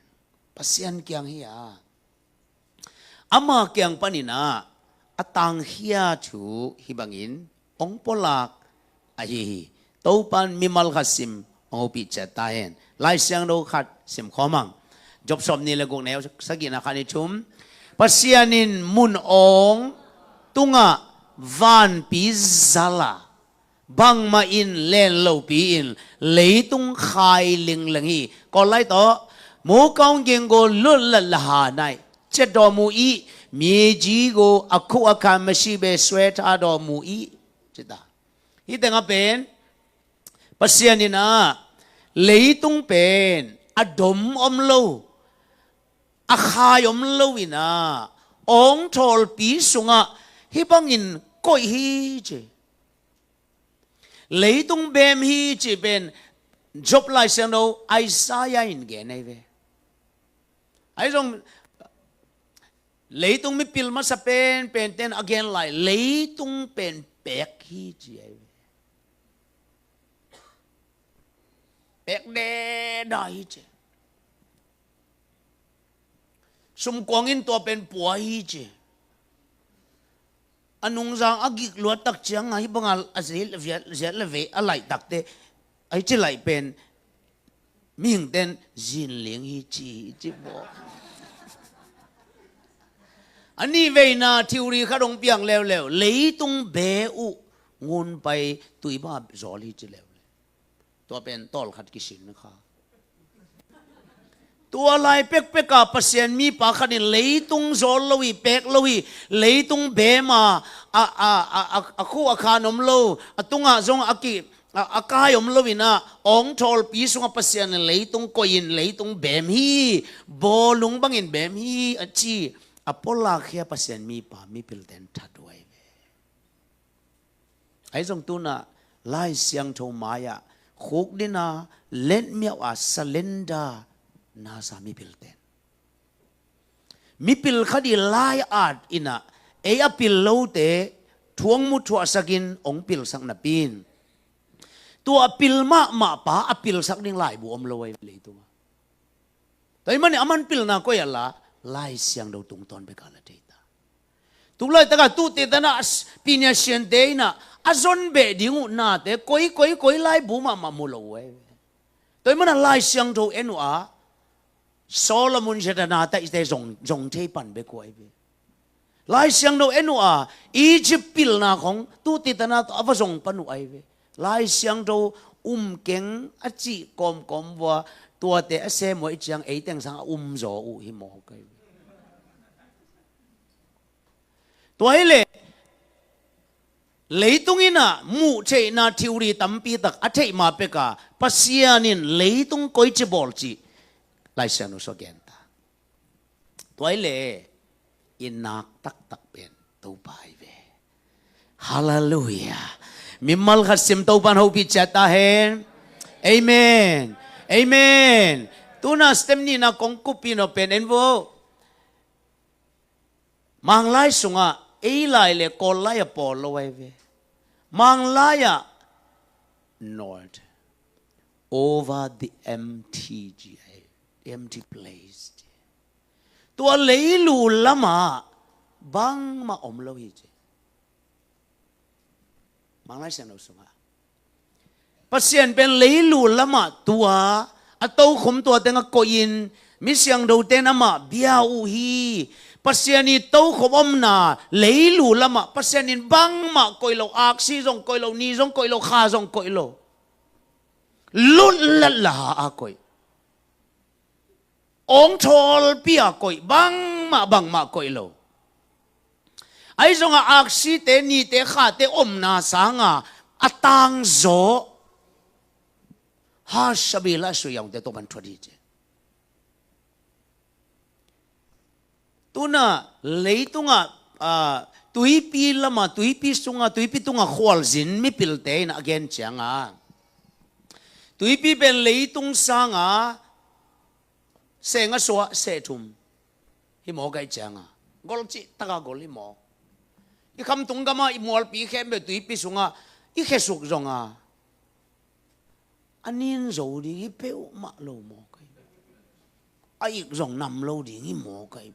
Pasian kiang hi a, ama kiang paninah a tangkhia thu hih bangin hong pulak ahi hi. Topan mimal khat sim hong hopih ciat ta hen. Lai Siangtho khat sim khawm ang. Job sawm nih le guk neu sagihna khan i thum. Pasian in mun awng tungah vanpi zala bangmah in len lopi in leitung khai lingleng hi. Kawl lai tawh mu kaung ging go lut lat la ha nai cet daw mu i mi ji go a khu a khan masi be swe tha daw mu i cita. Hih tengah pen Pasian in ah leitung pen a dom om lo, a khai om lo in ah awngthawlpi sungah hih bangin koih hi ci. Leitung bem hi cih pen Job Lai Siangtho Isaiah in gen ahi ve. Ahi zong leitung mipil masa pen pen ten a gen lai leitung pen pek hi ci ahi ve. Pek deda hi ci. Sumkuang in tua pen pua hi ci. A nungzang a gik luat tak ciang a hih banga a ziat le vei a laih takte a hih ci laih pen mihingten zinling hi ci hi ci bawk. A nih veina theory khat hong piang leuleu leitung be uh ngun pai tuiba zawl hi ci leuleu. Tua pen tawlkhat kisin kha. Tua lai pekpeka Pasian mipa khat in leitung zawl lo hi, pek lo hi, leitung bema a, a, a, a, a khu a khan om lo, a tungah zong a ki a, a kai om lo in ah awngthawlpi sungah Pasian in leitung koih in leitung bem hi, bawlung bangin bem hi a ci a pawlakkhia Pasian mipa mipilten that uh ahi ve. Ahi zong tunah Lai Siangtho mai-ah khukdina letmiau a surrender nasa mipilten mipil khat i lai-at inah ei a pil lote thuang mu thuahsakin hong pilsak napi in tua a pil mahmah pa a pilsak ding laibu om lo ahi leitungah. Tua ahih manin aman pilna koi a la Lai Siangtho tungtawn bek a la thei ta. Tulaitaka tuhtehtanah pinia siante inah a zon beh ding uh nate koi koi koi laibu mahmah mu lo uh ahi ve. Tua ahih manin Lai Siangtho en uh a Solomon siatana taihte zong, zong thei pan bek uh ahi ve. Lai Siangtho en uh a Egypt pilna khong tuhtehtanah tawh a va zong pan uh ahi ve. Lai Siangtho um keng a cih kawmkawm vua Tuate a sem uh ahih ciang ei teng sang a um zaw uh hi maw kai. Tua hileh leitung in ah muh theihna theory tampi tak a theih ma pek a, Pasian in leitung koici bawl cih Lai Siangtho sung a gen ta. Tua hileh i nak taktak pen Topa hi ve. Halleluiah. Mimal khat sim, Topa in hopih ciat ta hen. Amen. Amen. Tuna step nihna kong kup hi nawn pen en vo. Manglai sungah ei lai le Kawl lai a pawl lo ahi ve. Manglai ah north, over the empty, empty place. Tua leilu lamah bangmah om lo hi ci. Manglai Siangtho sungah Pasian pen leilu lamah tua a tokhom tua teng a koihin, mi siangthote in amah bia uh hi. Pasian i tokhom omna leilu lamah Pasian in bangmah koih lo, aksi zong koih lo, ni zong koih lo, kha zong koih lo. Lutlat la a koih. Awngthawlpi a koih, bangmah bangmah koih lo. Ahi zongah aksite, nite, khate omna sanga a tangzaw, ha, Sabila suiyaungte Topan thuat hi ci. Tuna leitungah, ah, tuipi lamah, tuipi sungah, tuipi tungah khualzin mipilte in a gen cianga, tuipi pen leitung sanga seng a suah seh thum hi maw kai cianga, gol cih taka gol hi maw. I khamtung gama i mualpi khempeuh tuipi sunga i khesuk zonga a nin zo ding hi peuhmah lo maw kai. A ik zong nam lo ding hi maw kai.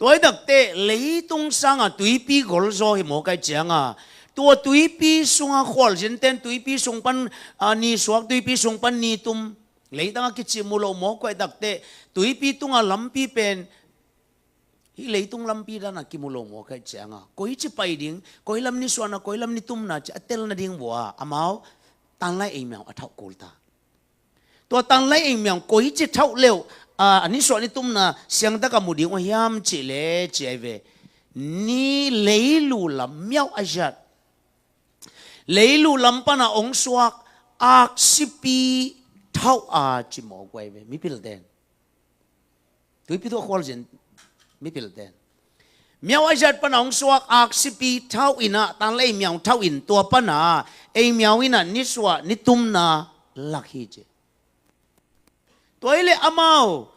Tua hi takte leitung sanga tuipi gol zaw hi maw kai cianga, tua tuipi sunga khualzin ten tuipi sung pan, a, ni suak, tuipi sung pan ni tum, leitanga kici mu lo maw kai takte, tuipi tunga lampi pen hih leitung lampi dana kimu lo maw kai cianga, koici pai ding, koi lam ni suahna, koi lam ni tumna ci a tel nading vua amau tanlai eimiau a thauh kul ta. Tua tanlai eimiau koici thauh leuh, a, a ni suah ni tumna siangtaka mu ding uh hiam cih leh ci ahi ve. Ni leilu lam miau a zat, leilu lam pana ong suak aksipi thauh a ci maw kai ve mipilte in. Tuipi tungah khualzin mipilte in miau a zat pana ong suak aksipi thauh in ah, tanlai eimiau thauh in, tua pana eimiau in ah ni suah ni tumna lak hi ci. Tua hileh amau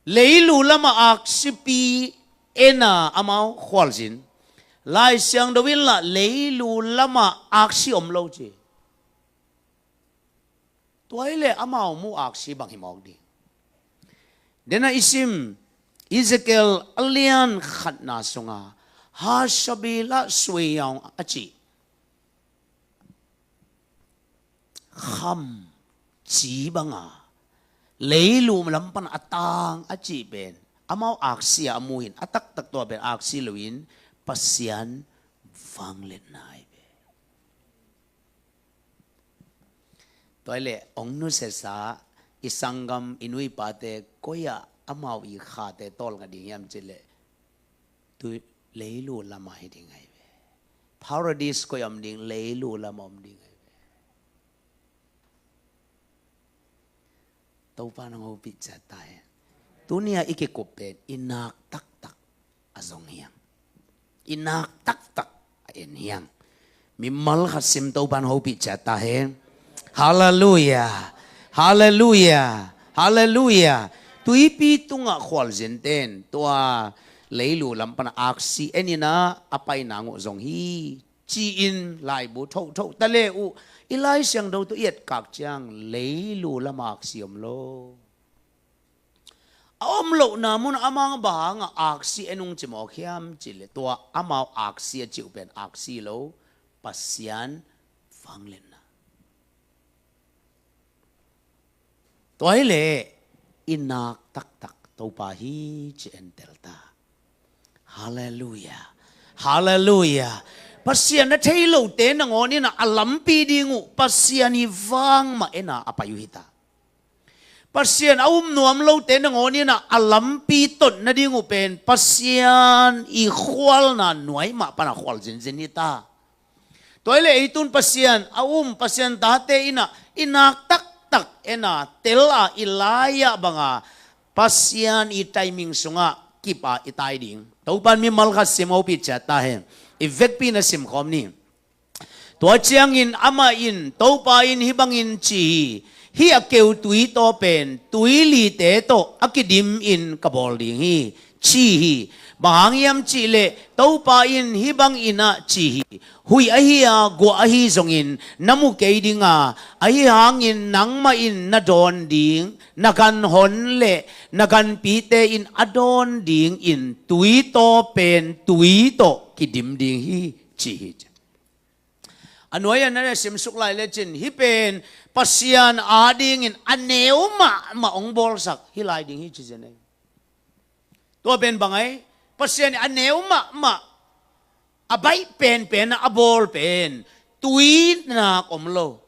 leilu lamah aksipi en a amau khualzin, Lai Siangtho in lah leilu lamah aksi om lo ci. Tua hileh amau mu aksi bang hi mawk ding. Dena i sim Ezekiel a lian khatna sunga ha Sabila suiyaung a cih kham ci banga leilu lam pan a tang a cih pen amau aksi a mu hin, a taktak tua pen aksi loin Pasian vangliatna hi ve. Tua hileh ong nusiasa i sanggam i nu i pate koi-ah amau i khate tawlnga ding hiam cih leh, tu leilu lamah hi ding ahi ve. Paradise koi-ah om ding, leilu lamah om ding ahi ve. Topa nang hopih ciat ta hen. Tuni-ah i kikup pen i nak taktak a zong hiang. I nak taktak a en hiang. Mimal khat sim, Topa nang hopih ciat ta hen. Halleluiah. Halleluiah. Halleluiah. Tuipi tungah khualzin ten tua leilu lam pana aksi en in ah a pai nang uh zong hi ci-in laibu thotho ta le uh, i Lai Siangtho tawh i etkak ciang leilu lamah aksi om lo. A om lohna mun amau bang hangah aksi en ung ci mawk hiam cih leh, tua amau aksi a cih uh pen aksi lo, Pasian vangliatna. Tua hileh i nak taktak Topa hi ci en tel ta. Halleluiah. Halleluiah. Pasian a thei lote nangawn in ah a lampi ding uh Pasian i vang mah en a a pai uh hi ta. Pasian a um nuam lote nangawn in ah a lampi tot nading uh pen Pasian i khualna nuai mah pan a khual zenzen hi ta. Tua hi leh ei tun Pasian a um, Pasian tate in ah i nak taktak en a tel a i lai-ah bang a Pasian i timing sungah kip a i tai ding. Topa'n mimal khat sim hopih ciat ta hen. I vekpi-in a simkhawm ni. Tua ciangin amah in, Topa in hih bangin ci hi, hih a keu tuitaw pen tuilite tawh a kidimin ka bawl ding hi, ci hi. Bang hang hiam cih leh Topa in hih bangin ah ci hi, huih ahi a guah ahi zongin na mu kei ding a, ahi hangin nangmah in na dawn ding, na ganhon le na ganpite in a dawn dingin tuitaw pen tui tawh kidim ding hi, ci hi. A nuai-ah na simsuk lai lecin hih pen Pasian adingin a neu mahmah hong bawlsak hih lai ding hi ci zen ei. Tua pen bang ei? Pasian in a neu mahmah, a baih penpen a bawl pen tuinak om lo,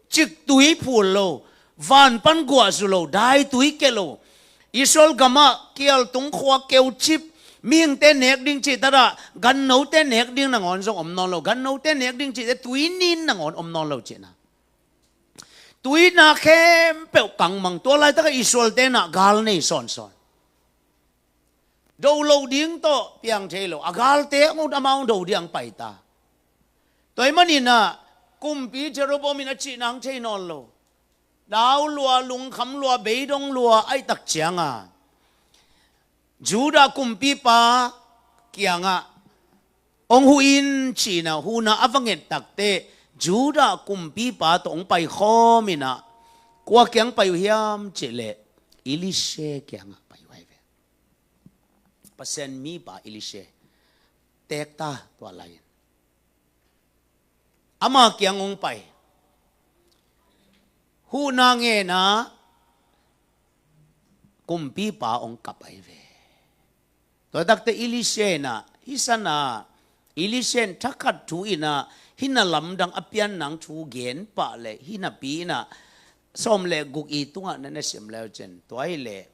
ciktui phul lo, van pan guah zu lo, daitui keh lo. Israel gamah kial tung khua keucip, mihingte nek ding cih tatah gannote nek ding nangawn zong om nawn lo, gannote nek ding cihte tuinin nangawn om nawn lo cihna. Tuinak khempeuh kangmang, tua laitakah Israel-te in ah gal nei sawnsawn. Do lo ding tawh piang thei lo, a galte hong ut amau do ding hong pai ta. Tua ahih manin ah kumpi Jeroboam in a cihna hong thei nawn lo. Dau lua, lungkham lua, beidong lua ahih tak ciangin Judah kumpipa kiangah hong huh in ci-in ah huhna a va nget takteh Judah kumpipa tawh hong paikhawm in ah kua kiang pai uh hiam cih leh Elisha kiangah pai uh ahi ve. Pasian mipa Elisha teek ta tua lai-in ama kiang hong pai. Huhna ngen a kumpipa hong kap ahi ve. Tua takteh Elisha in ah hih san ah Elisha in thakhat thu in ah hih na lamdang a pian nang thu gen pah leh hih napi in ah sawm le guk i tungah na na sim le uh cin tua hi leh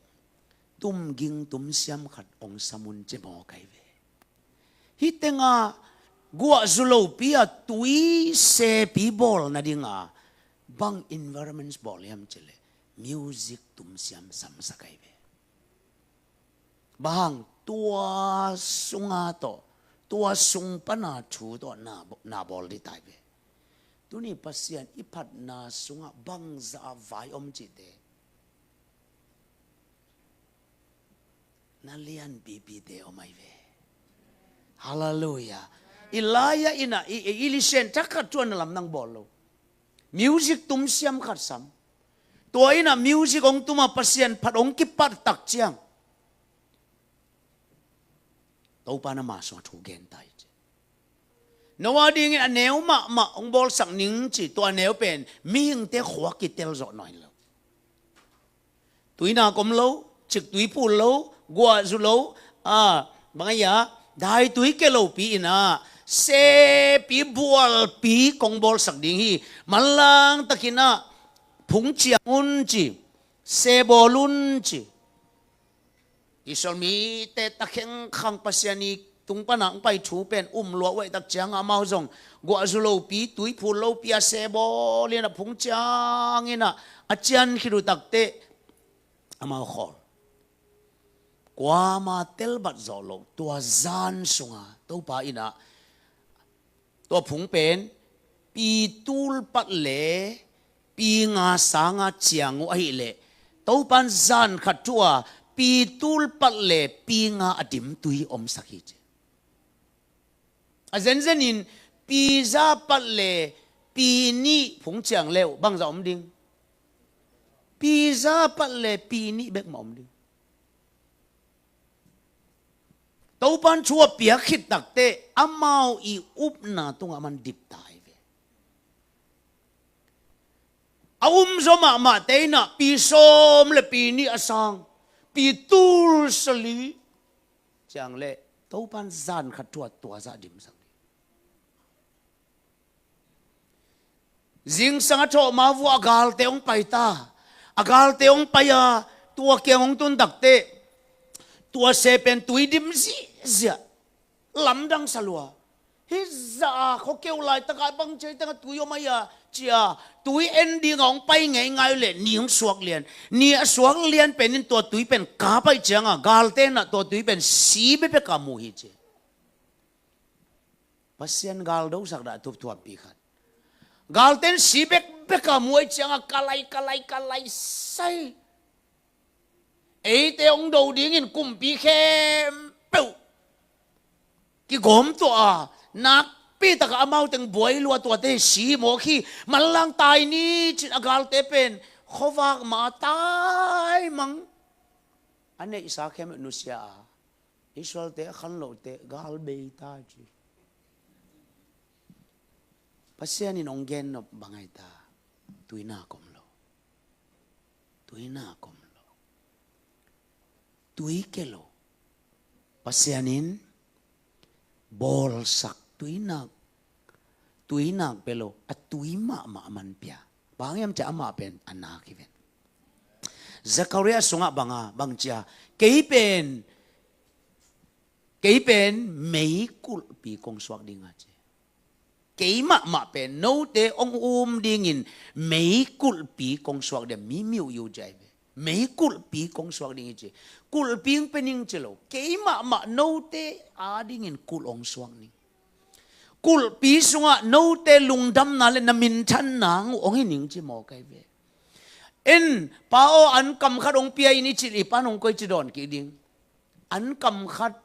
tumging tumsiam khat hong sam un ci mawk ahi ve. Hih tengah guah zu lopi a tui sepi bawl nading a bang environments bawl hiam cih leh music tumsiam samsak ahi ve. Bang hang? Tua sunga tawh, tua sung pana thu tawh na, na bawl ding ta hi ve. Tuni Pasian i phatna sungah bangzah a vai om cihte na lianpipite om ahi ve. Halleluiah. Elijah in ah i, i, Elisha in thakhat thu a na lamdang bawl lo. Music tumsiam khat sam. Tua in ah music hong tum a Pasian phat hong kipat tak ciang Topa in ama sungah thu gen ta hi ci. Noah dingin a neu mahmah hong bawlsak ning ci, tua a neu pen mihingte khua kitel zawh nawn lo. Tuinak om lo, ciktui phul lo, guah zu lo, a, bang a hia, daitui keh lopi in ah sepi bualpi kong bawlsak ding hi. Manlang takin ah phung ciang un ci, se bawl un ci. Israel mite takhengkhang Pasian i tung pana hong pai thu pen um lua uh ahih tak ciangin amau zong guah zu lopi, tui phul lopi a se bawl in ah phung ciangin ah a cian khit uh takteh amau khawl. Kuama telbat zawh loh tua zan sunga Topa in ah tua phung pen pi tul pat le pi nga sanga ciang uh ahih leh Topa in zan khat thu a pi tul pat le pi nga a dim tui omsak hi ci. A zenzenin pi za pat le pi nih phung ciang le uh bangzah om ding? Pi za pat le pi nih bek mah om ding. Topa in thu a piak khit takteh amau i upna tungah aman dip ta hi ve. A umzaw mahmahte in ah pi sawm le pi nih a sang, pi tul sali ciang le Topa in zan khat thu a tua zah dimsak ding. Zingsang a thawh ma vua a galte hong pai ta. A galte hong pai a, tua kiang hong tun takteh, tua se pen tui dim zihziah, lamdang sa lua. Hih zah a khuakeu laitakah bang cia tengah tui om ahi a, cia tui en dingah hong pai ngeingai uh leh ni hong suak lian. Ni a suak lian pen in tua tui pen kap aih ciangah galte in ah tua tui pen si bekbek a mu hi ci. Pasian galdosak dah thupthuampi khat. Galte in si bekbek a mu aih ciangah kalai, kalai, kalai sai. Eite hong do dingin kumpi khempeuh kigawm tuah a, nakpi takah amau teng buai lua, tuate si hi mawk hi, manlang tai ni cin a galte pen khuavak ma taimang. A neihsa khempeuh nusia a, Israelte a khan lote gal bei ta ci. Pasian in hong gen nop bang ahi ta? Tuinak om lo. Tuinak om lo. Tui ke lo. Pasian in bawlsak tuinak, tuinak pe lo, a tui mahmah man pia. Bang hiam cia amah pen a nak hi ven. Zechariah sungah banga bang cia, kei pen, kei pen meikulhpi kong suak ding a ci. Keimah mah pen note hong um dingin meikulhpi kong suak ding, mi miuh yu jai ve. Meikulhpi kong suak ding hi ci. Kulhpi hong pe ning ci lo. Keimah mah note adingin kulh hong suak ning. Kulhpi sungah note lungdamna le na minthanna hong hi ning ci mawk ahi ve. En, Pa aw, an kam khat hong pia in i cih leh i pan hong koi ci dawn kik ding. An kam khat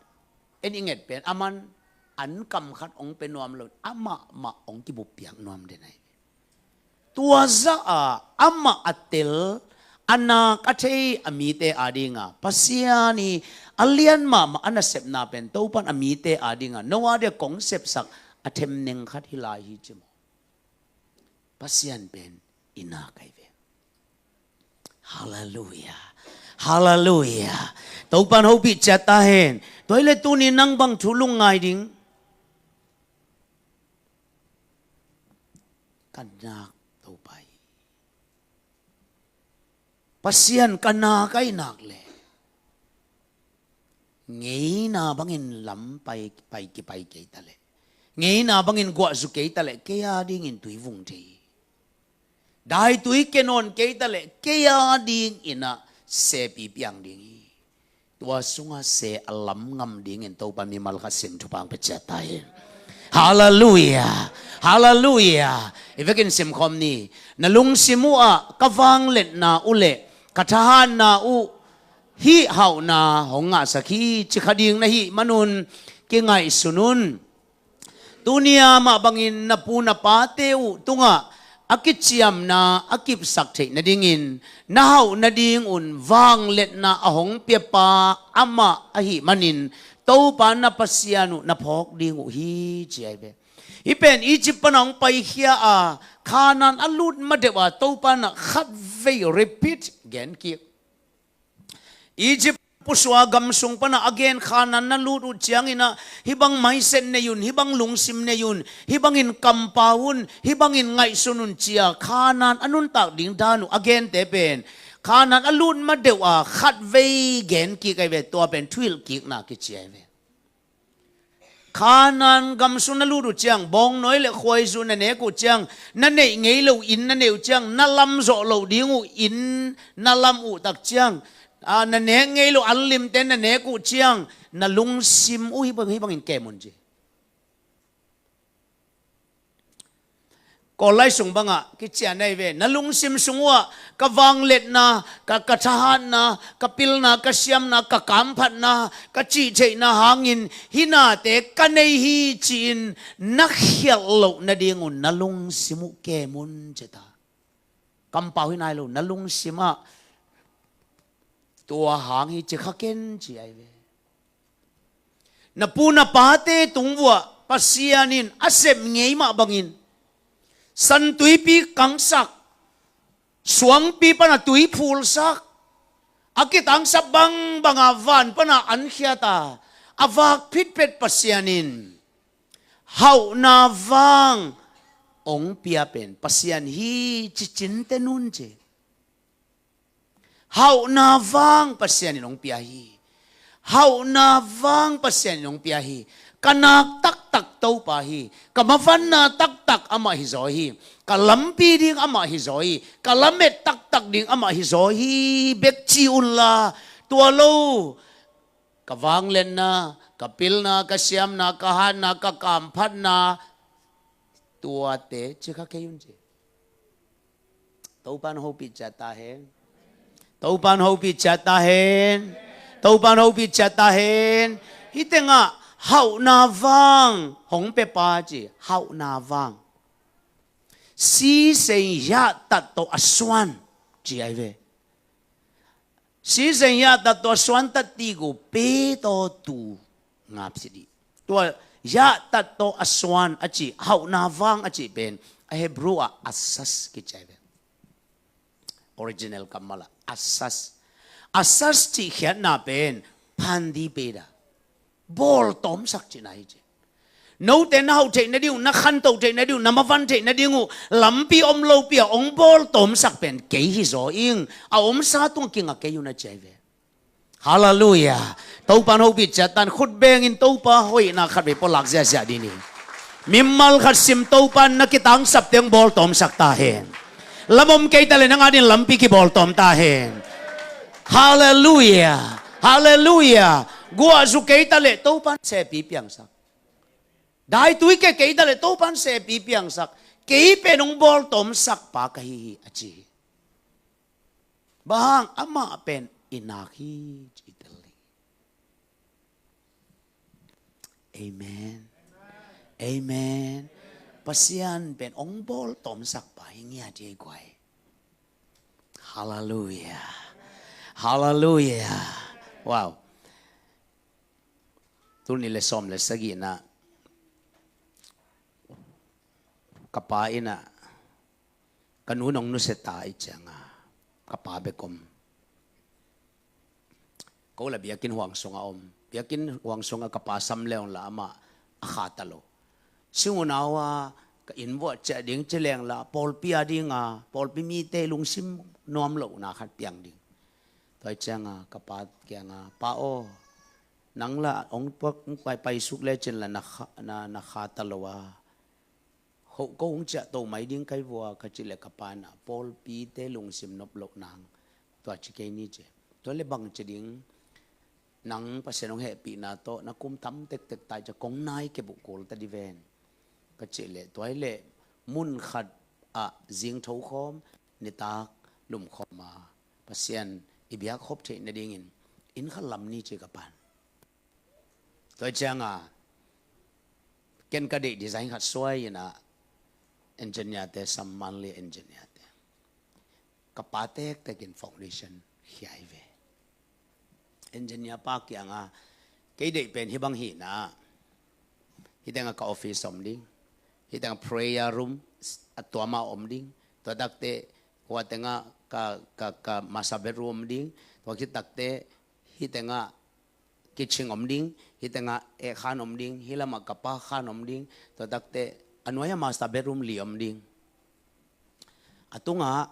en i nget pen aman an kam khat hong pia nuam lo, amah mah hong kibuppiak nuam den ahi. Tua zah a amah a tel, a nak a thei a mite adinga Pasian i a lian mahmah a nasepna pen Topan a mite adinga Noah dia kong sepsak a themneng khat hi lai hi ci maw? Pasian pen i nak ahi ve. Halleluia. Halleluia. Topan hopih ciat ta hen. Tua hi leh tuni nang bang thu lungngai ding? Ka nak Topa hi. Pasian ka nak ahi nak leh ngeina bangin lam pai, pai kipai kei ta leh, ngeina bangin guahzu kei ta leh kei adingin tui vung thei hi. Daitui ke nawn kei ta leh kei adingin ah sepi piang ding hi. Tua sungah se a lam ngam dingin Topa mimal khat sin thupha hong pia ciat ta hi. Halleluia. Halleluia. I vekin simkhawm ni. Na lungsim uh ah ka vangliatna uh le ka thahatna uh hih hauhna hong ngahsak hi ci kha ding na hih manun kingaihsun un. Tuni a mah bangin na pu na pate uh tungah a kiciamna a kipsak theih nadingin na hauh nadingun vangliatna a hong piapa amah ahih manin Topa na Pasian uh na phawk ding uh hi ci ahi ve. Hih pen Egypt pana hong paikhia a Khanaan a lut madeuh a Topa na khatvei repeat gen kik. Egypt pusuak gam sung pana a gen Khanaan na lut uh ciangin ah hih bang mindset nei un, hih bang lungsim nei un, hih bangin kampau un, hih bangin ngaihsun un ci a Khanaan a nuntak ding dan uh a gente pen Khanaan a lut madeuh a khatvei gen kik ahi ve, tua pen thuhilh kikna kici ahi ve. Khanaan gam sung na lut uh ciang, bawngnawi le khuaizu na nek uh ciang, na neih ngei lo inn na neih uh ciang, na lam zawh loh ding uh inn na lam uh tak ciang, aa, na nek ngei lo anlimte na nek uh ciang, na lungsim uh hih bang, hih bangin kem un ci. Kawl lai sung bangah kician ahi ve. Na lungsim sung uhah ka vangliatna, ka, ka thahatna, ka pilna, ka siamna, ka kamphatna, ka cihtheihna hangin hih nate ka nei hi ci-in na khialh loh nadingun na lungsim uh kem un ci ta. Kampau hi nai lo, na lungsim ah tua hang hi ci kha ken ci ahi ve. Na pu na pate tung vuah Pasian in a sep ngei mah bangin santuipi kangsak, suangpi pana tui phulsak, a kitangsap bangbanga van pana an khiat a, a vak phitphet Pasian in hauhna vang ong pia pen Pasian hi ci cinte nun ci. Hauhna vang Pasian in ong pia hi. Hauhna vang Pasian in ong pia hi. Ka nak taktak Topa hi. Ka mavanna taktak amah hi zaw hi. Ka lampi ding amah hi zaw hi. Ka lamet taktak ding amah hi zaw hi. Bek ci unla, tua lo, ka vangliatna, ka pilna, ka siamna, ka hatna, ka kamphatna, tuate ci kha kei un ci. Topan hopih ciat ta hen. Topan hopih ciat ta hen. Topan hopih ciat ta hen. Hih tengah hauhna vang hong pia pa ci. Hauhna vang. 施捨也得到 a suan ci ai ve. 施捨也得到 a suan 得到 gu pe to tu ngap sidi. Tua 也得到 a suan a ci, hauhna vang a ci pen a Hebrew ah asas kici ai ve. Original kammal ah asas. Asas cih khiatna pen phan dih pe da. Bawltawmsak cihna hi ci. Note na hauh theih nading uh, na khantoh theih nading uh, na mavan theih nading uh lampi om lopi a ong bawltawmsak pen kei hi zaw ing. A omsa tungah kinga kei un a ci ai ve. Halleluiah. Topan hopih ciat ta hen. Khut bengin Topa hoihna khat vei pulak ziahziah dih ni. Mimal khat sim, Topan na kitangsapte hong bawltawmsak ta hen. Lam om kei ta leh nang adingin lampi kibawltawm ta hen. Halleluiah. Halleluiah. Guah zu kei ta leh Topan sepi piangsak. Daitui kei kei ta leh Topan sepi piangsak. Kei pen hong bawltawmsak pa ka hi hi a ci hi. Bang hang, amah pen i nak hi ci tel ding. Amen. Amen. Pasian pen ong bawltawmsak pa hi ngiat hi guai. Halleluiah. Halleluiah. Wow. Tul nih le sawm le sagihna ka pa in ah, ka nu nong nusia ta ih cianga ka pa bek om. Ko la biakinn huang sunga om. Biakinn huang sunga ka pa sam leong la amah a kha ta lo. Sing unau a ka inn vuah ciah ding ci leng la pawlpi a dinga pawlpi mite lungsim nuam lohna khat piang ding. Tua ih cianga ka pa kianga, "Pa aw, nang la ong pai, pai suk lecin la na kha, na, na kha ta lo a, hoh ko hong ciah to mai ding kai vua," ka cih leh ka pa in ah pawlpite lungsim nop loh nang tua ci kei ni ci. Tua leh bang ci ding, nang Pasian hong hehpihna tawh na kum tam tektek ta ih ciah kong nai kep uh kul ta di ven, ka cih leh tua ih leh mun khat ah zing tho khawm nitak lum khawm a Pasian i biak khop theih nadingin inn khat lam ni ci ka pa in. Tua ih cianga ken ka deih design khat suai in ah engineer te sam, manli engineer te. Ka pa tektekin foundation khia hi ve. Engineer pa kianga, "Kei deih pen hih bang hi in ah, hih tengah ka office om ding, hih tengah prayer room a tuama om ding, tua takte hua tengah ka, ka, ka master bedroom om ding, tua khit takte hih tengah kitchen om ding, hih tengah eh khan om ding, hih lamah ka pa khan om ding, tua takte a nuai-ah master bedroom li om ding. A tungah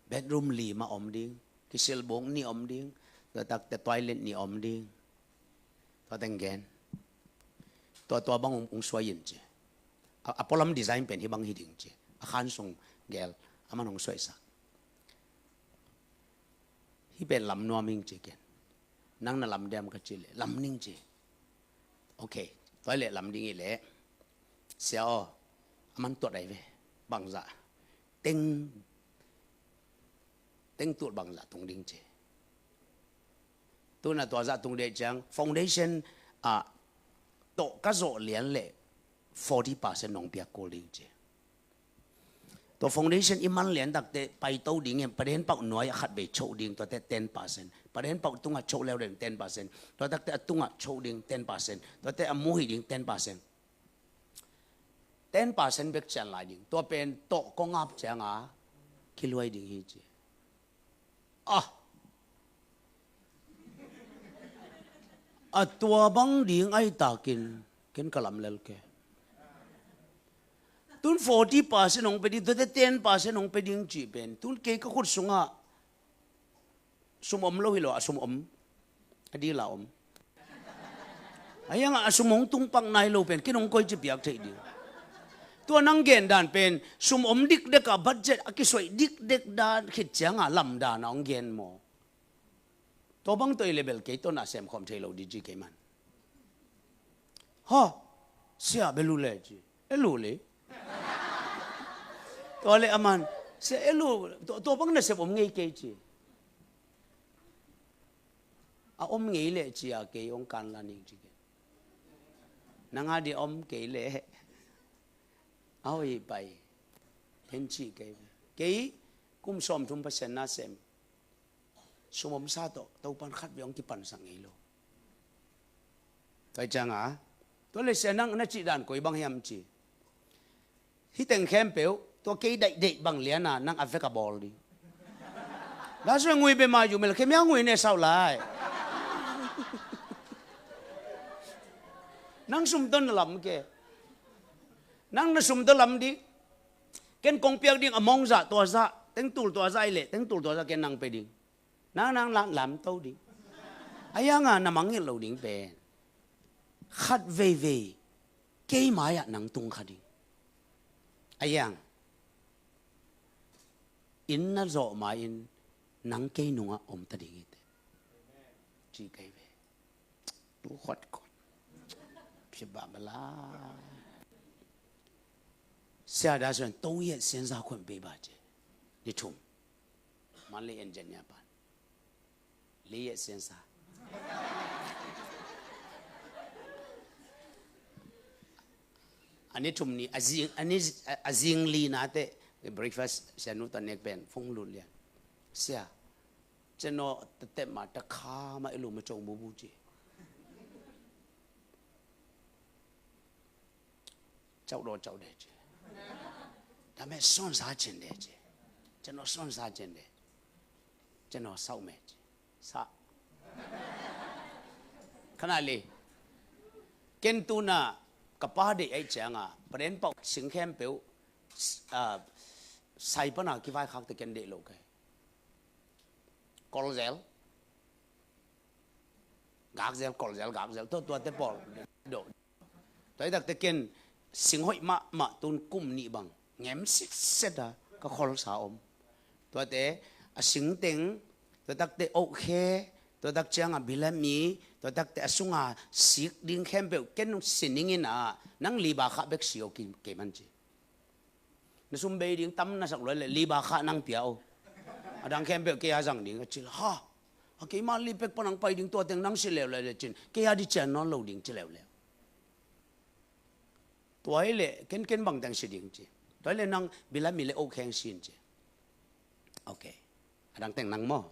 bedroom li mah om ding, kisilbuk nih om ding, tua takte toilet nih om ding." Tua teng gen. "Tua, tua bang hong, hong suai in," ci. "A, a pualam design pen hih bang hi ding," ci. A khan sung gel, aman hong suaisak. "Hih pen lam nuam ing," ci ken. "Nang na lam diam?" ka cih leh, "Lam ning," ci. "Ok, tua ih leh lam ding ih leh, sia aw, aman tuat ai ve, bangzah, teng, teng tul bangzah tung ding," ci. Tuna tua zah tung deh ciang foundation ah tawh ka zawh lian leh forty percent nong piak kul ding, ci. Tua foundation i man lian takte paito ding in, paden pauh nuai a khat vei choh ding, tuate ten percent. Paden pauh tungah choh leu ding ten percent. Tua takte a tungah choh ding ten percent. Tuate a muhi ding ten percent. Ten percent bek cian lai ding. Tua pen tawh kong ap cianga kiluai ding hi, ci. Ah, a tua bang ding ai takin ken ka lam lel ke. Tun forty percent hong pe ding, tuate ten percent hong pe ding cih pen, tun kei ka khut sungah sum om lo hi lo, a sum om. A dila om. A hiangah a sum hong tung pak nai lo pen, ken hong koici piak theih ding. Tua nang gen dan pen, sum om dikdek a budget a kisuaih dikdek dan khit ciangah lamdan a hong gen maw? Tua bang tawh i le bel kei tawh na sem khawm thei lo di ci kei man. Ha, sia bel uh le ci. E lu le. Tua le a man, sia e lu, tua, tua bang na sem om ngei kei ci. A om ngei le ci a kei hong kan la ning ci kei. Nang a di om kei le. A hoih pai. Ken ci kei. Kei kum sawmthum Pasian na sem. Sum omsa tawh Topan khat vei hong kipansak ngei lo. Tua hi cianga, tua le sia nang na cih dan koi bang hiam ci. Hih teng khempeuh, tua kei daihdaih bang liana nang a vek a bawl ding. Dah sua ngui be ma yu mel khe mia ngui ne sau lai. Nang sum ton na lam ke. Nang na sum ton lam ding. Ken kong piak ding a mong zah tua zah, tengtul tua zah i le, tengtul tua zah ken nang pe ding. Nang nang lam, lam to ding. A hianga na mangngilh lo ding pen. Khat veivei, kei mai-ah nang tung kha ding. A hiang, inn na zawh ma-in nang kei nungah om ta ding hi te. Ci kei ve. Tu khot khot. Phi ba ma la. Sia da suan tong yet sian za khon bei ba ce. Ni thum. Man le engineer pan. Li yet sian za. A ni thum ni a zing, a ni, a zing li na te breakfast sia nu ta nek pen phone lut lian. Sia. Ceno ta tep ma ta kha ma i lu ma chong bu bu ci. Chau do chau de ci. Ta me son sa cin de ci. Ceno son sa cin de. Ceno sau me ci. Sa. Khana li. Ken tuna ka pa de ai cianga. Paren pau sing khempeuh. Ah, sai pana kivai khak te ken de lo kai. Kol zel. Gak zel, kol zel, gak zel. Tua, tua te pawl. Do. Tua i tak te ken sing hoih mahmah tun kum nih bang. Ngem sitset a ka khol sa om. Tua te a sing teng, tua tak te oh khe, tua tak cianga bilam mi, tua tak te a sunga sik ding khempeuh ken sining in a nang liba kha bek si oh ki, kei man ci. Na sum bei ding tam na sak luai le liba kha nang pia o. A dang khempeuh kei a zang ding a cil ha. A kei ma li pek pa nang pai ding tua teng nang si leuleu le cin. Kei a di cian nawn lo ding ci leuleu. Tua hi le ken ken bang teng si ding ci. Tua hi le nang bilam mi le oh kheng sin ci. Ok. A dang teng nang maw.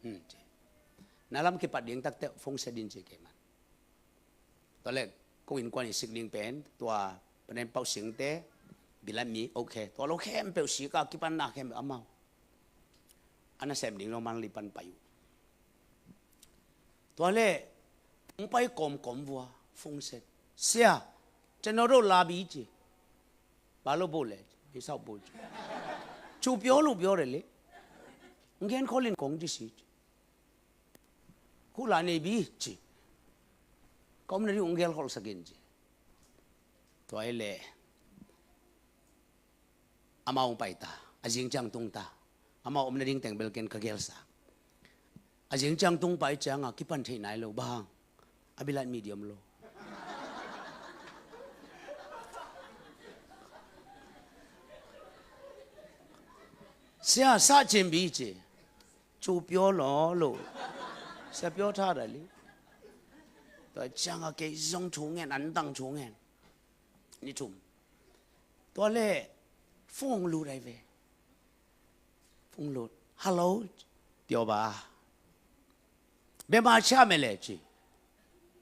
Hmm, ci. Na lam kipat ding tak te phone set din ci kei man. Tua le ko innkuan i sik ding pen tua panen pau singte bilam mi ok. Tua lo khempeuh sik a kipan na khempeuh amau. Ana sem ding lo man li pan pai uh. Tua le hong pai kawmkawm vua phone set. Sia, ceno do la bi ci. Ba lo bo le, i sau bo ci. Cu pio lu pio re le. Hong gen kholin kong ci si ci. Khu la nei bi ci. Ka om na ding hong gel khol sakin ci. Tua i le amau hong pai ta. A zing ciang tung ta. Amau om na ding teng bel ken ka gelsa. A zing ciang tung pai cianga kipan thei nai lo bang. A bilat medium lo. Sia sa cin bi ci. Cu pio lo lo. Sia pio tha da li. Tua cianga kei zong thu ngen an tang thu ngen. Ni thum. Tua le phone lut ai ve. Phone lut. Hello. Pio ba. Be ma cha me le ci.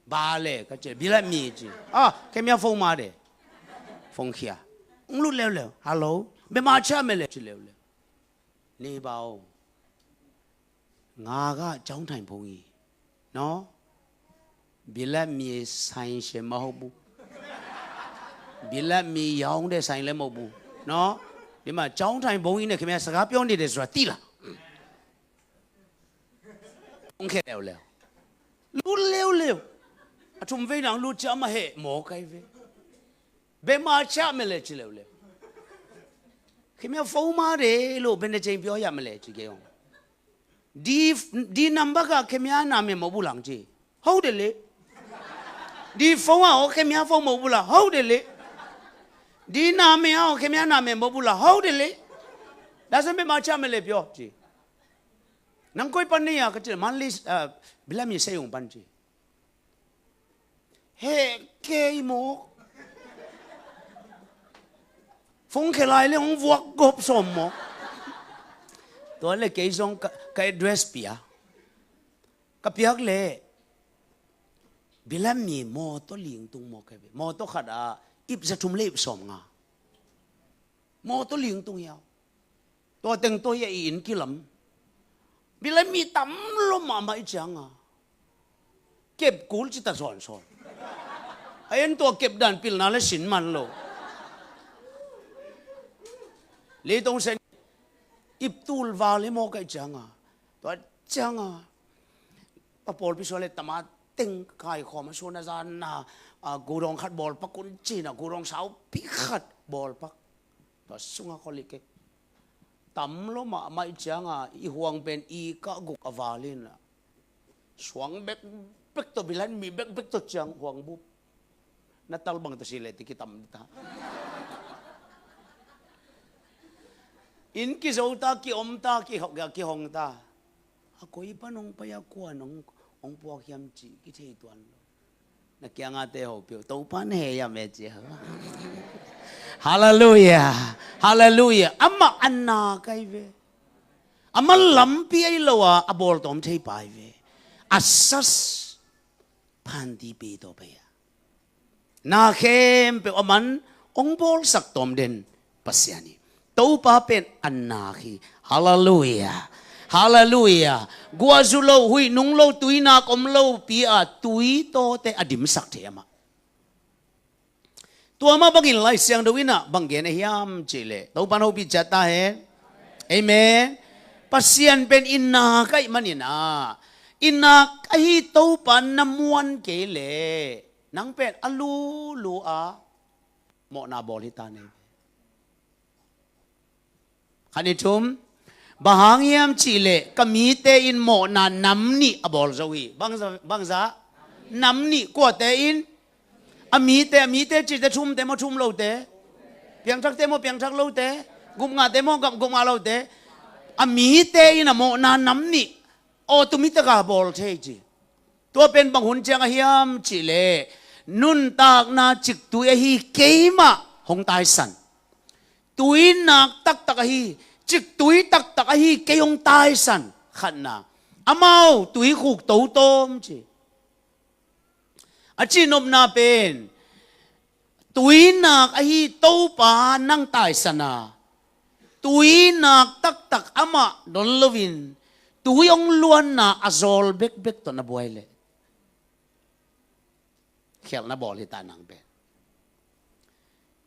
Ba le ka ci. Bilam mi ci. Ah, kemia phone ma de. Phone khia. Hong lut leuleu. Hello. Be ma cha me le ci leuleu. Ni bao. Nga ga chong thai phone i. No. Bilam mi sai she ma ho bu. Bilam mi yaung de saing le mo bu. No? Dima chaung thai bong ine kemia saga pion di de zua tila. Ong khe leu leu. Lut leu leu. A thum vei nang lut cia ma he mo kai ve. Be ma cia me le ci leu leu. Kemia fo ma de lo ben de cheng pio ya me le ci ke ong. Di, di number ka kemia na me mo bu lang ci. Hau de le. Di fo a o kemia fo mo bu la. Hau de le. Di na me a o kemia na me mo bu la. Hau de le. Da sen be ma cia me le pio ci. Nang koi pan ni ya ka ci le man li, ah, bilam mi se ung pan ci. He kei mawk. Fong khe lai le hong vuak gop sawm mawk. Tua le kei zong ka, ka address pia. Ka piak le bilam mi mawtaw lingtung mawk khe ve. Mawtaw khat a ip za thum le ip sawm nga. Mawtaw lingtung hiau. Tua teng tua hi a i inn kilam. Bilam mi tam lo mahmah i cianga. Kep kul ci ta sawnsawn. A en tua kep dan pilna le sin man lo. Leitong sen ip tul val hi mawk a i cianga. Tua cianga. Pa pawlpi sua le tama teng kai khawm a suan a zan na, a, gudawng khat bawl pak un cina, gudawng saupi khat bawl pak. Tua sunga kholih kei. Tam lo mahmah i cianga i huang pen i kah guk a valin a. Suang bekbek tawh bilan mi bekbek tawh ciang huang bup. Na tal bang ta si le ti kitam ta. Inn kizo ta, kiom ta, kiho-, kihong ta. A koi pan hong pai a kuan hong, hong puak hiam ci kithei tuan lo. Na kianga te ho piu. Topa na he hiam e ci ho. Hallelujah. Hallelujah. Amah a na kai ve. Amah lampi ai lo a, a bawl tawm thei pai ve. A sas phanti pe tawh pai a. Na khempeuh a man hong bawlsak tawm den Pasian hi. Topa pen a nak hi. Hallelujah. Hallelujah. Guahzu lo, huih nung lo, tui nak om lo pi a tui tawte a dimsak thei amah. Tua mah bangin Lai Siangtho in ah bang gen a hiam cih leh Topa in hopih ciat ta hen. Amen. Pasian pen i nak ahih manin ah, i nak ahi Topa na muan kei leh nang pen a lulu a mawhna bawl hi ta nei. Khat ni thum. Bang hang hiam cih leh ka mite in mawhna nam nih a bawl zo hi. Bangza, bangza? Nam nih. Kuate in? A mite, a mite cihte thumte maw thum lote? Piangthakte maw piangthak lote? Gupngahte maw gupngah lote? A mite in a mawhna nam nih automatic a bawl thei ci. Tua pen bang hun ciang a hiam cih leh nuntakna ciktui ahi keimah hong taisan. Tui nak taktak ahi, ciktui taktak ahi kei hong taisan. Khatna, amau tuikhuk to tawm ci. A cihnopna pen tui nak ahi Topa nang taisan a, tui nak taktak amah don loin tui hong luanna a zawl bekbek tawh na buai leh khialhna bawl hi ta nang pen.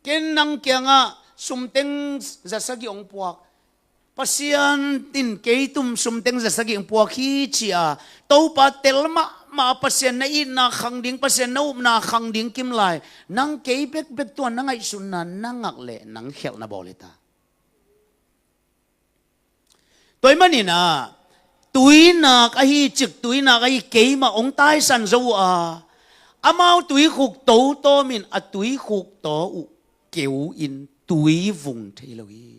Ken nang kiangah sumteng zasagih hong puak, Pasian in kei tum sumteng zasagih hong puak hi ci a, Topa tel mahmah a Pasian na itna khang ding, Pasian na upna khang ding kim lai, nang kei bekbek tua na ngaihsutna na ngak leh nang khialhna bawl hi ta. Tua ahih manin ah, tui nak ahi, ciktui nak ahi keimah hong taisan zo uh a, amau tuikhuk to tawm in a tuikhuk to uh keu in tui vung thei lo hi.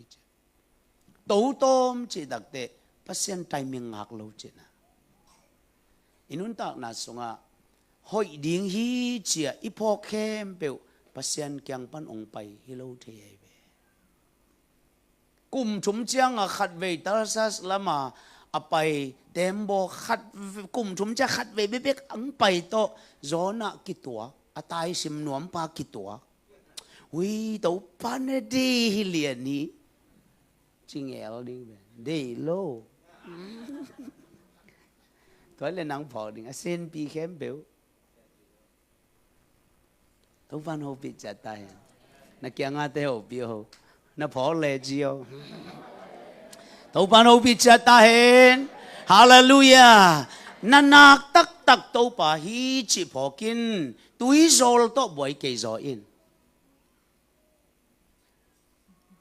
To tawm cih takteh Pasian timing ngak lo cihna. I nuntakna sungah hoih ding hi ci a i phawk khempeuh Pasian kiang pan hong pai hi lo thei ahi ve. Kum thum ciang a khatvei Tarsus lam a a pai tembaw khat, kum thum ciang khatvei bekbek hong pai tawh Jonah kituak, a taisim nuampa kituak. Ui, Topa na deih hi lian hi. Ci ngel ding ve. Deih lo. Tua leh nang phawk ding a senpi khempeuh. Topa in hopih ciat ta hen. Na kiangah te hopi o. Na phawk le ci o. Topa in hopih ciat ta hen. Halleluiah. Na nak taktak Topa hi cih phawk in. Tuizawl tawh buai kei zaw in.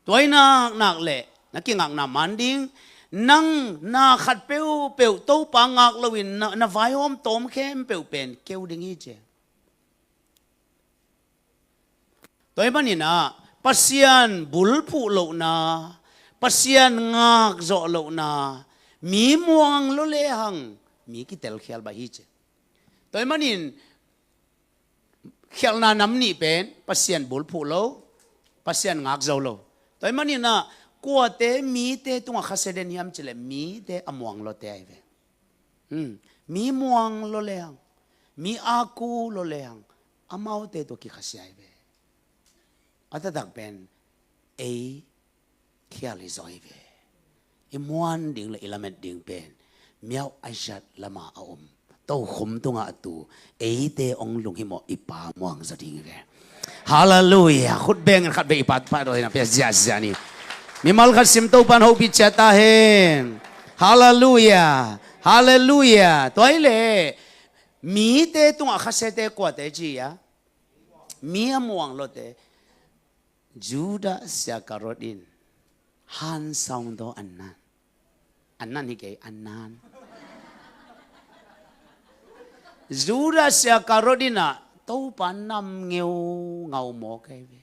Tua i nak nak leh na kingakna man ding. Nang na khat peuhpeuh Topa ngak loin na, na vaihawm tawm khempeuh pen keu ding hi ci. Tua ahih manin ah Pasian bulphuh lohna, Pasian ngak zawh lohna, mi muang lo lehang mi kitelkhial bang hi ci. Tua ahih manin khialhna nam nih pen Pasian bulphuh lo, Pasian ngak zo lo. Tua ahih manin ah kuate mite tungah khasia den hiam cih leh mite a muang lote ahi ve. Hmm. Mi muang lo lehang, mi a ku lo lehang, amaute tawh kikhasia ahi ve. A taktak pen ei khial hi zaw hi ve. I muan ding le i lamet ding pen miau a zat lama a om tokhom tungah a tu eite ong lunghimawh i Pa muang zaw ding hi ve. Halleluiah. Khut bengin khat bek i Pa, Pa tawh hi na pia ziahziah ni. Mimal khat sim, Topa in hopih ciat ta hen. Halleluiah. Halleluiah. Tua hi leh mite tungah khasiate kuate ci a, mi a muang lote. Judas Iskariot in hansawng daw a nan. A nan hi kei, a nan. Judas Iskariot in ah Topa nam ngeungau mawk ahi ve.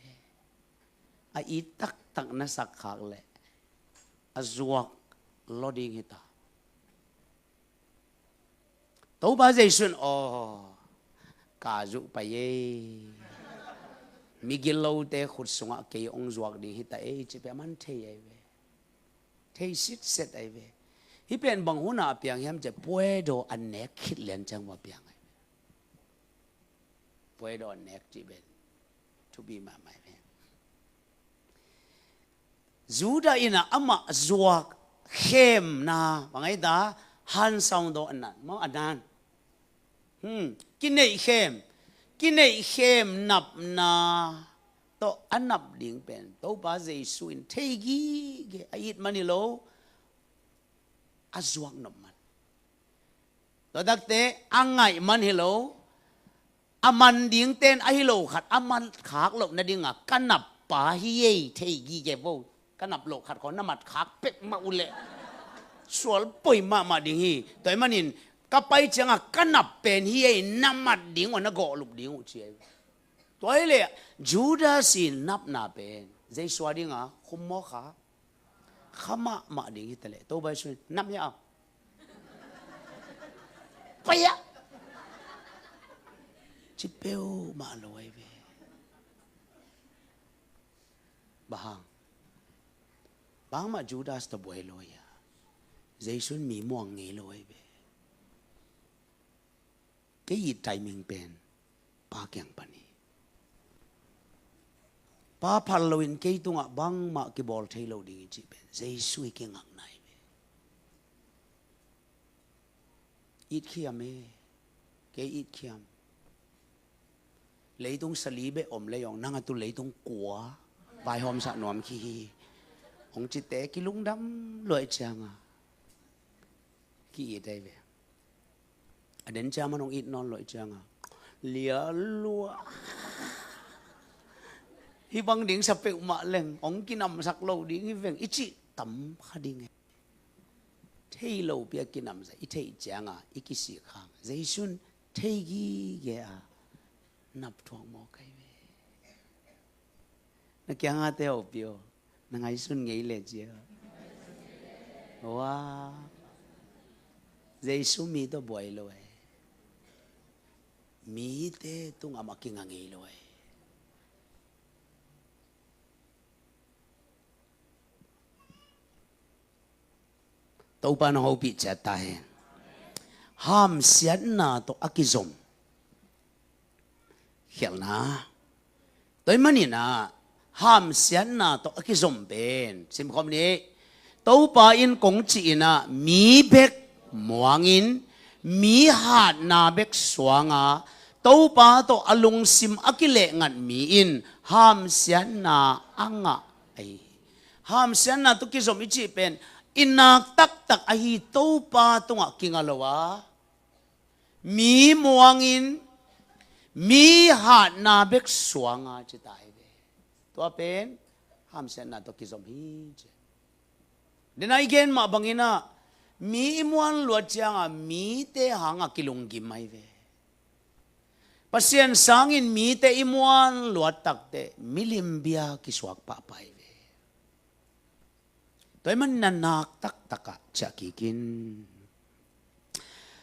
A it taktak na sak khak leh a zuak lo ding hi ta. Topa Jesu in aw, ka zuh pai ei. Migilote khut sungah kei ong zuak ding hi ta ei ci pen a man thei ahi ve. Thei sitset ahi ve. Hih pen bang hunah a piang hiam ci a, puaidaw a nek khit lian ciang va piang ahi ve. Puaidaw a nek cih pen thupi mahmah ahi ve. Judas in ah amah zuak khemna bang ahi ta, hansawng daw a nan maw, a nan. Hmm, kineihkhem, kineihkhem napna tawh a nap ding pen Topa Jesu in thei gige, a it man hi lo, a zuak nop man. Tua takte a ngaih man hi lo, a man dingte in ahi lo khat a mat khak loh nadingah ka nap pa hi ei thei gige vo. Ka nap loh khat khawng na mat khak pek mah uh leh sual poi mahmah ding hi. Tua ahih manin ka pai ciangah ka nap pen hi ei, na mat ding uh, na gawhlup ding uh ci ei. Tua hi leh Judas in napna pen Jesu a dingah khum maw kha? Kha mahmah ding hi ta leh Topa Jesu in nap hiam? Pai ah. Ci peuhmah lo ahi ve. Bang hang? Bangmah Judas tawh buai lo ahi a, Jesu in mi muang ngei lo ahi ve. Kei it timing pen Pa kiang pan hi. Pa phal loin kei tungah bangmah kibawl thei lo ding hi cih pen Jesu i kingakna hi ve. It khiam e. Kei it khiam. Leitung sali beh om lei ong, nang a tu leitung kua vaihawmsak nuam khi hi. Ong cite kilungdam luai cianga ki-it ahi ve. A den ciang man hong it nawn loh cianga lia lua. Hih bang ding sa peuhmah leng hong kinamsak lo ding hi veng i cih tam kha ding e. Thei lopi a kinamsak i theih cianga i kisik hang Jesu in thei gige a nap thuak mawk ahi ve. Na kiangah te hopi aw, na ngaihsun ngei le cia. Wa, Jesu mi tawh buai lo e. Mite tungah amah kinga ngei lo e. Topa in hong hopih ciat ta hen. Hamsiatna tawh a kizom khialhna. Tua ahih manin ah hamsiatna tawh a kizom pen simkhawm ni. Topa in kong cih in ah mi bek muangin, mi hatna bek suanga, Topa tawh a lungsim a kilehngat mi in hamsiatna a ngah ahi hi. Hamsiatna tawh kizom i cih pen i nak taktak ahi Topa tungah kinga lo a, mi muangin mi hatna bek suanga ci ta hi ve. Tua pen hamsiatna tawh kizom hi ci. Dena i gen mah bangin ah mi i muan luat ciangah mite hangah kilunggim ahi ve. Pasian sangin mite i muan luat takteh milim bia kisuak pahpah ahi ve. Tua ahih manin na nak taktakah ciah kik in.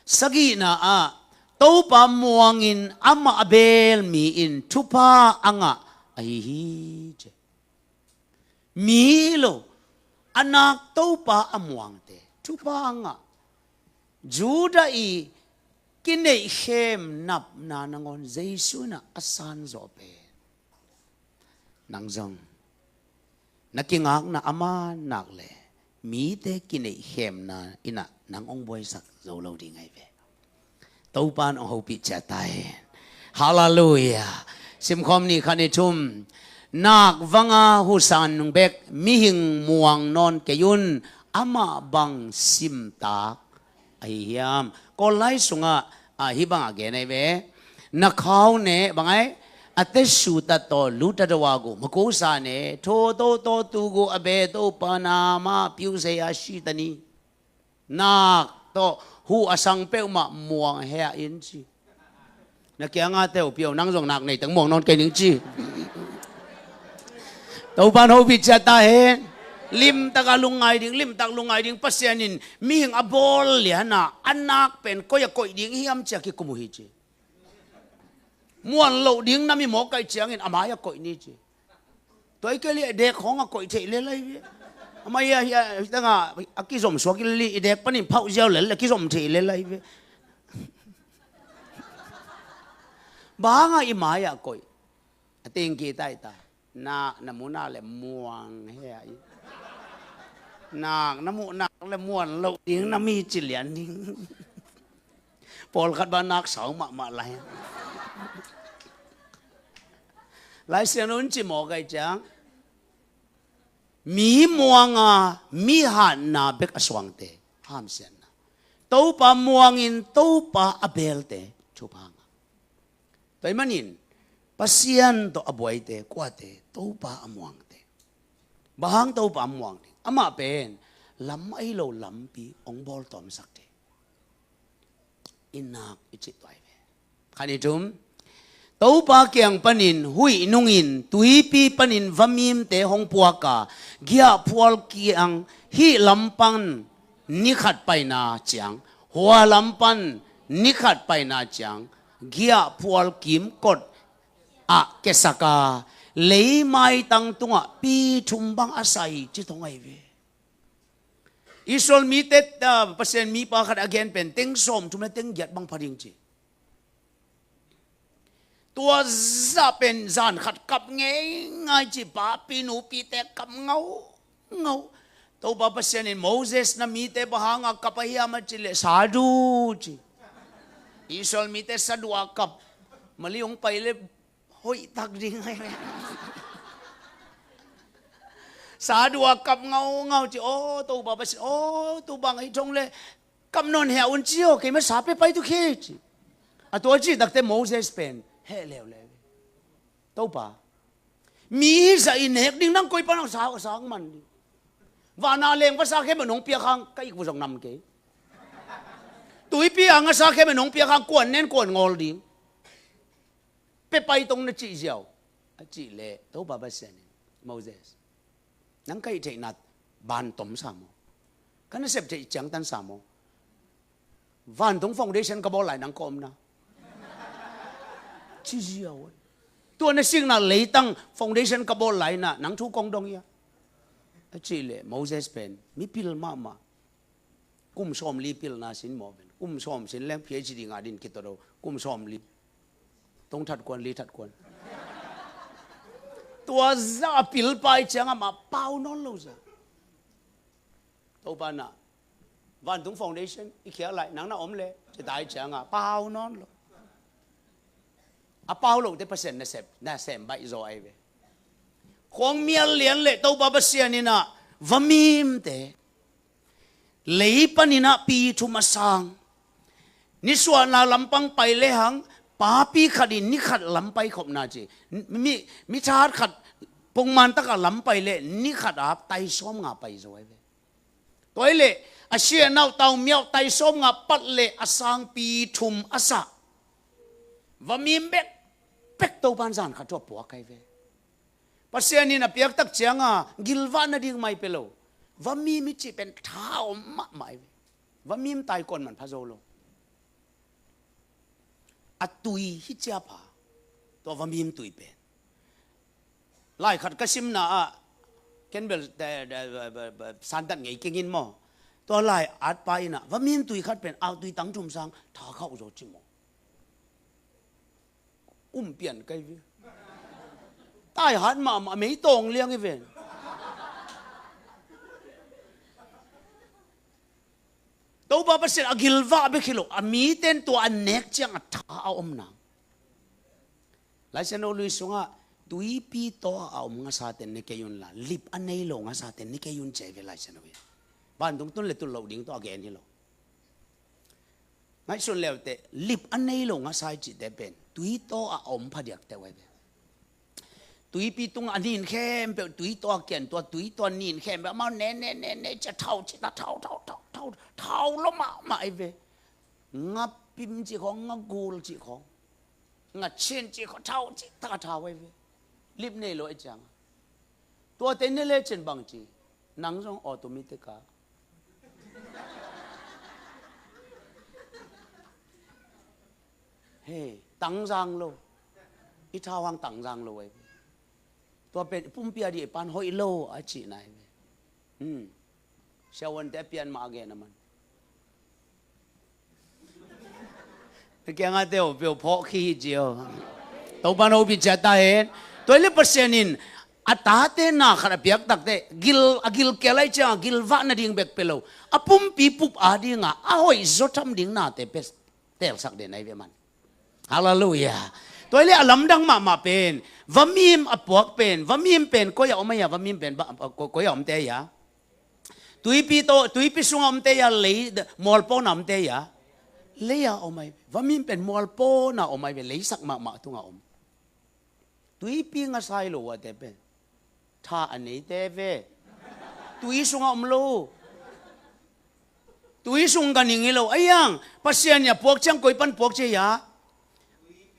Sagihna ah Topa muangin amah a beel mi in thupha a ngah ahi hi ci. Mi lo, a nak Topa a muangte thupha a ngah. Judah i kineihkhem napna nangawn Jesu in ah a sanzawh pen nang zong na kingakna a man nak leh mite kineihkhemna in ah nang hong buaisak zo lo ding ahi ve. Topa in hong hopih ciat ta hen. Halleluiah. Simkhawm ni, khat ni thum. Nak vanga husan bek mihing muang nawn kei un, amah bang simtak ahi hiam? Kawl lai sungah, ah, hih bangah gen ahi ve. Na khau ne, bang ai, a tesu ta tawh lu ta dawa gu, ma ko sa ne, tho to to tu gu, a be Topa na ma piu se a shi ta ni. Nak tawh hu a sang peuhmah muang hea in ci. Na kianga teuh piau, nang zong nak nei teng muang nawn kei ning ci. Topa in hopih ciat ta hen. Limtaka lungngai ding, limtak lungngai ding. Pasian in mihing a bawl liana a nak pen koi a koih ding hiam cia kikum uh hi ci. Muan loh ding na mi mawk kaih ciangin a mai a koih ni ci. Tua i kei li a dek khawng a koih theih lel ahi ve. A mai a hi a, hi tanga a kizom suak i li i dek panin phauh ziau lel a kizom theih lel ahi ve. Banga i mai a koih. A tengki tai ta. Nak na muhna le muang he a i. Nak na muhna le muan loh ding na mi ci lian ding. Pawlkhat ba nak sau mahmah lai. Lai Siangtho in ci mawk ahi ciang mi muanga mi hatna bek a suangte hamsiatna. Topa muangin Topa a beelte thupha ngah. Tua ahih manin Pasian tawh a buaite kuate? Topa a muangte. Bang hang Topa a muang ding? Amah pen lam ahi lo lampi hong bawltawmsak ding. I nak i cih tua hi ve. Khat ni thum. Topa kiang panin huih nungin tuipi panin vamimte hong puaka, giahphual kiang hih lam pan nikhat paina ciang, hua lam pan nikhat paina ciang, giahphual kimkot ah kiasaka, leimaitang tungah pi thum bang a sa hi ci thong ahi ve. Israel mite, ah, Pasian mipa khat a gen pen teng sawm thum le teng giat bang pha ding ci. Tua zah pen zan khat kap ngeingai ci, papi nupite kap ngaungau. Topa Pasian in Moses na mite bang hanga kap a hiam a ci le sadu ci. Israel mite sadu a kap. Mali hong pai le hoih tak ding ahi ve. Sadu a kap ngaungau ci, aw Topa Pasian, aw Topa ngaih thong le kap nawn hea un ci aw, keima sa pe pai tu khe ci. A tua ci takte Moses pen heh leuleu. Topa, mi zah i nek ding nang koi pan hong sa, sa hong man ding. Vana leng va sa khe mah nong piak hang ka ik va zong nam kei. Tuipi hang a sa khe mah nong piak hang kuan nen kuan ngawl ding. Pe pai tong na cih ziau. A cih leh Topa Pasian in, Moses, nang ka hih theih nat ban tom sa maw? Ka nasep theih ciangtan sa maw? Vantung foundation ka bawl lai nang ka omna ci ziau. Tua na sikna leitang foundation ka bawl lai na nang thu kong dong ia. A cih leh Moses pen mipil mahmah. Kum sawmli pilna sin maw pen. Kum sawm sin leng PhD ngah din kito do. Kum sawmli. Tong that kuan, li that kuan. Tua zah a pil pai ciangah mah pau nawn lo zah. Topa na, vantung foundation i khial lai nang na om le ci tai ciangah pau nawn lo. A pau lote Pasian nasep, nasem baih zaw ahi ve. Khuang mial lian le Topa Pasian in ah vamimte lei panin ah pi thum a sang, nisuahna lampang pai lehang papi khat in ni khat lam pai khopna ci. Mi, mi thahat khat pongman takah lam pai leh ni khat a tai sawm nga pai zaw ahi ve. Tua hi leh a sia nau tau miau tai sawm nga pat leh a sang pi thum a sah vamim bekbek Topan zan khat thu a puak ahi ve. Pasian in a piaktak cianga gilvah nading mai pe lo. Vamim i cih pen tha a om mahmah ahi ve. Vamim tai kuan man pha zo lo. A tui hi cia pha. Tua vamim tui pen lai khat ka simna ah ken bel santat ngei kengin maw, tua lai atpa in ah vamim tui khat pen au tui tang thum sang tha khauh zaw ci maw. Um pian kai ve. Tai hat mahmah mei tawng liang i ven. Topa Pasian a gilvah bek hi lo, a miten tua a nek ciang a tha a om nang. Laisiangtho lui sungah tuipi taw a om ngasaten ne kei unla lip a nei lo ngasaten ne kei un ci ahi ve Laisiangtho hi. Vantung tun le tun loh ding tawh a gen hi lo. Ngaihsun leute, lip a nei lo ngasa i cihte pen tuitaw a om phadiak teuh ahi ve. Tuipi tungah a nin khempeuh tuitaw a kian, tua tuitaw a nin khempeuh amau ne ne ne ne cia thau cih ta thau thau thau thau thau lo mahmah ahi ve. Nga pim cih khawng, nga gul cih khawng, nga chin cih khawng thau cih ta thau ahi ve. Lip nei lo ahi cianga tuate ne le cin bang ci, nang zong automatic a He, tangzang lo. I thau hang tangzang lo ahi ve. Tua pen i pumpi a dih i pan hoih lo a cihna ahi ve. Hmm. Siavuante a pian mah a gen a man. Na kiangah teu peuh phawh khi hi cio. Topan hopih ciat ta hen. Tua hi le Pasian in a tate na khat a piak takte gil, a gilkial ahi cianga gilvah nading bek pe lo, a pumpi pup a dinga a hoih zaw tham ding nate pe telsak den ahi ve man. Halleluiah. Tua hi le a lamdang mahmah pen vamim a puak pen, vamim pen koi a om ahi a, vamim pen ba, ko, koi a omte ahi a? Tuipi taw, tuipi sunga omte ahi a, lei, mualpawna omte ahi a? Lei a om ahi ve. Vamim pen mualpawna om ahi ve, leisak mahmah tunga om. Tuipi ngasa hi lo uate pen tha a neite ve. Tui sunga om lo. Tui sung ganhing hi lo. Ahi hang Pasian in a puak ciang koi pan puak ci ahi a?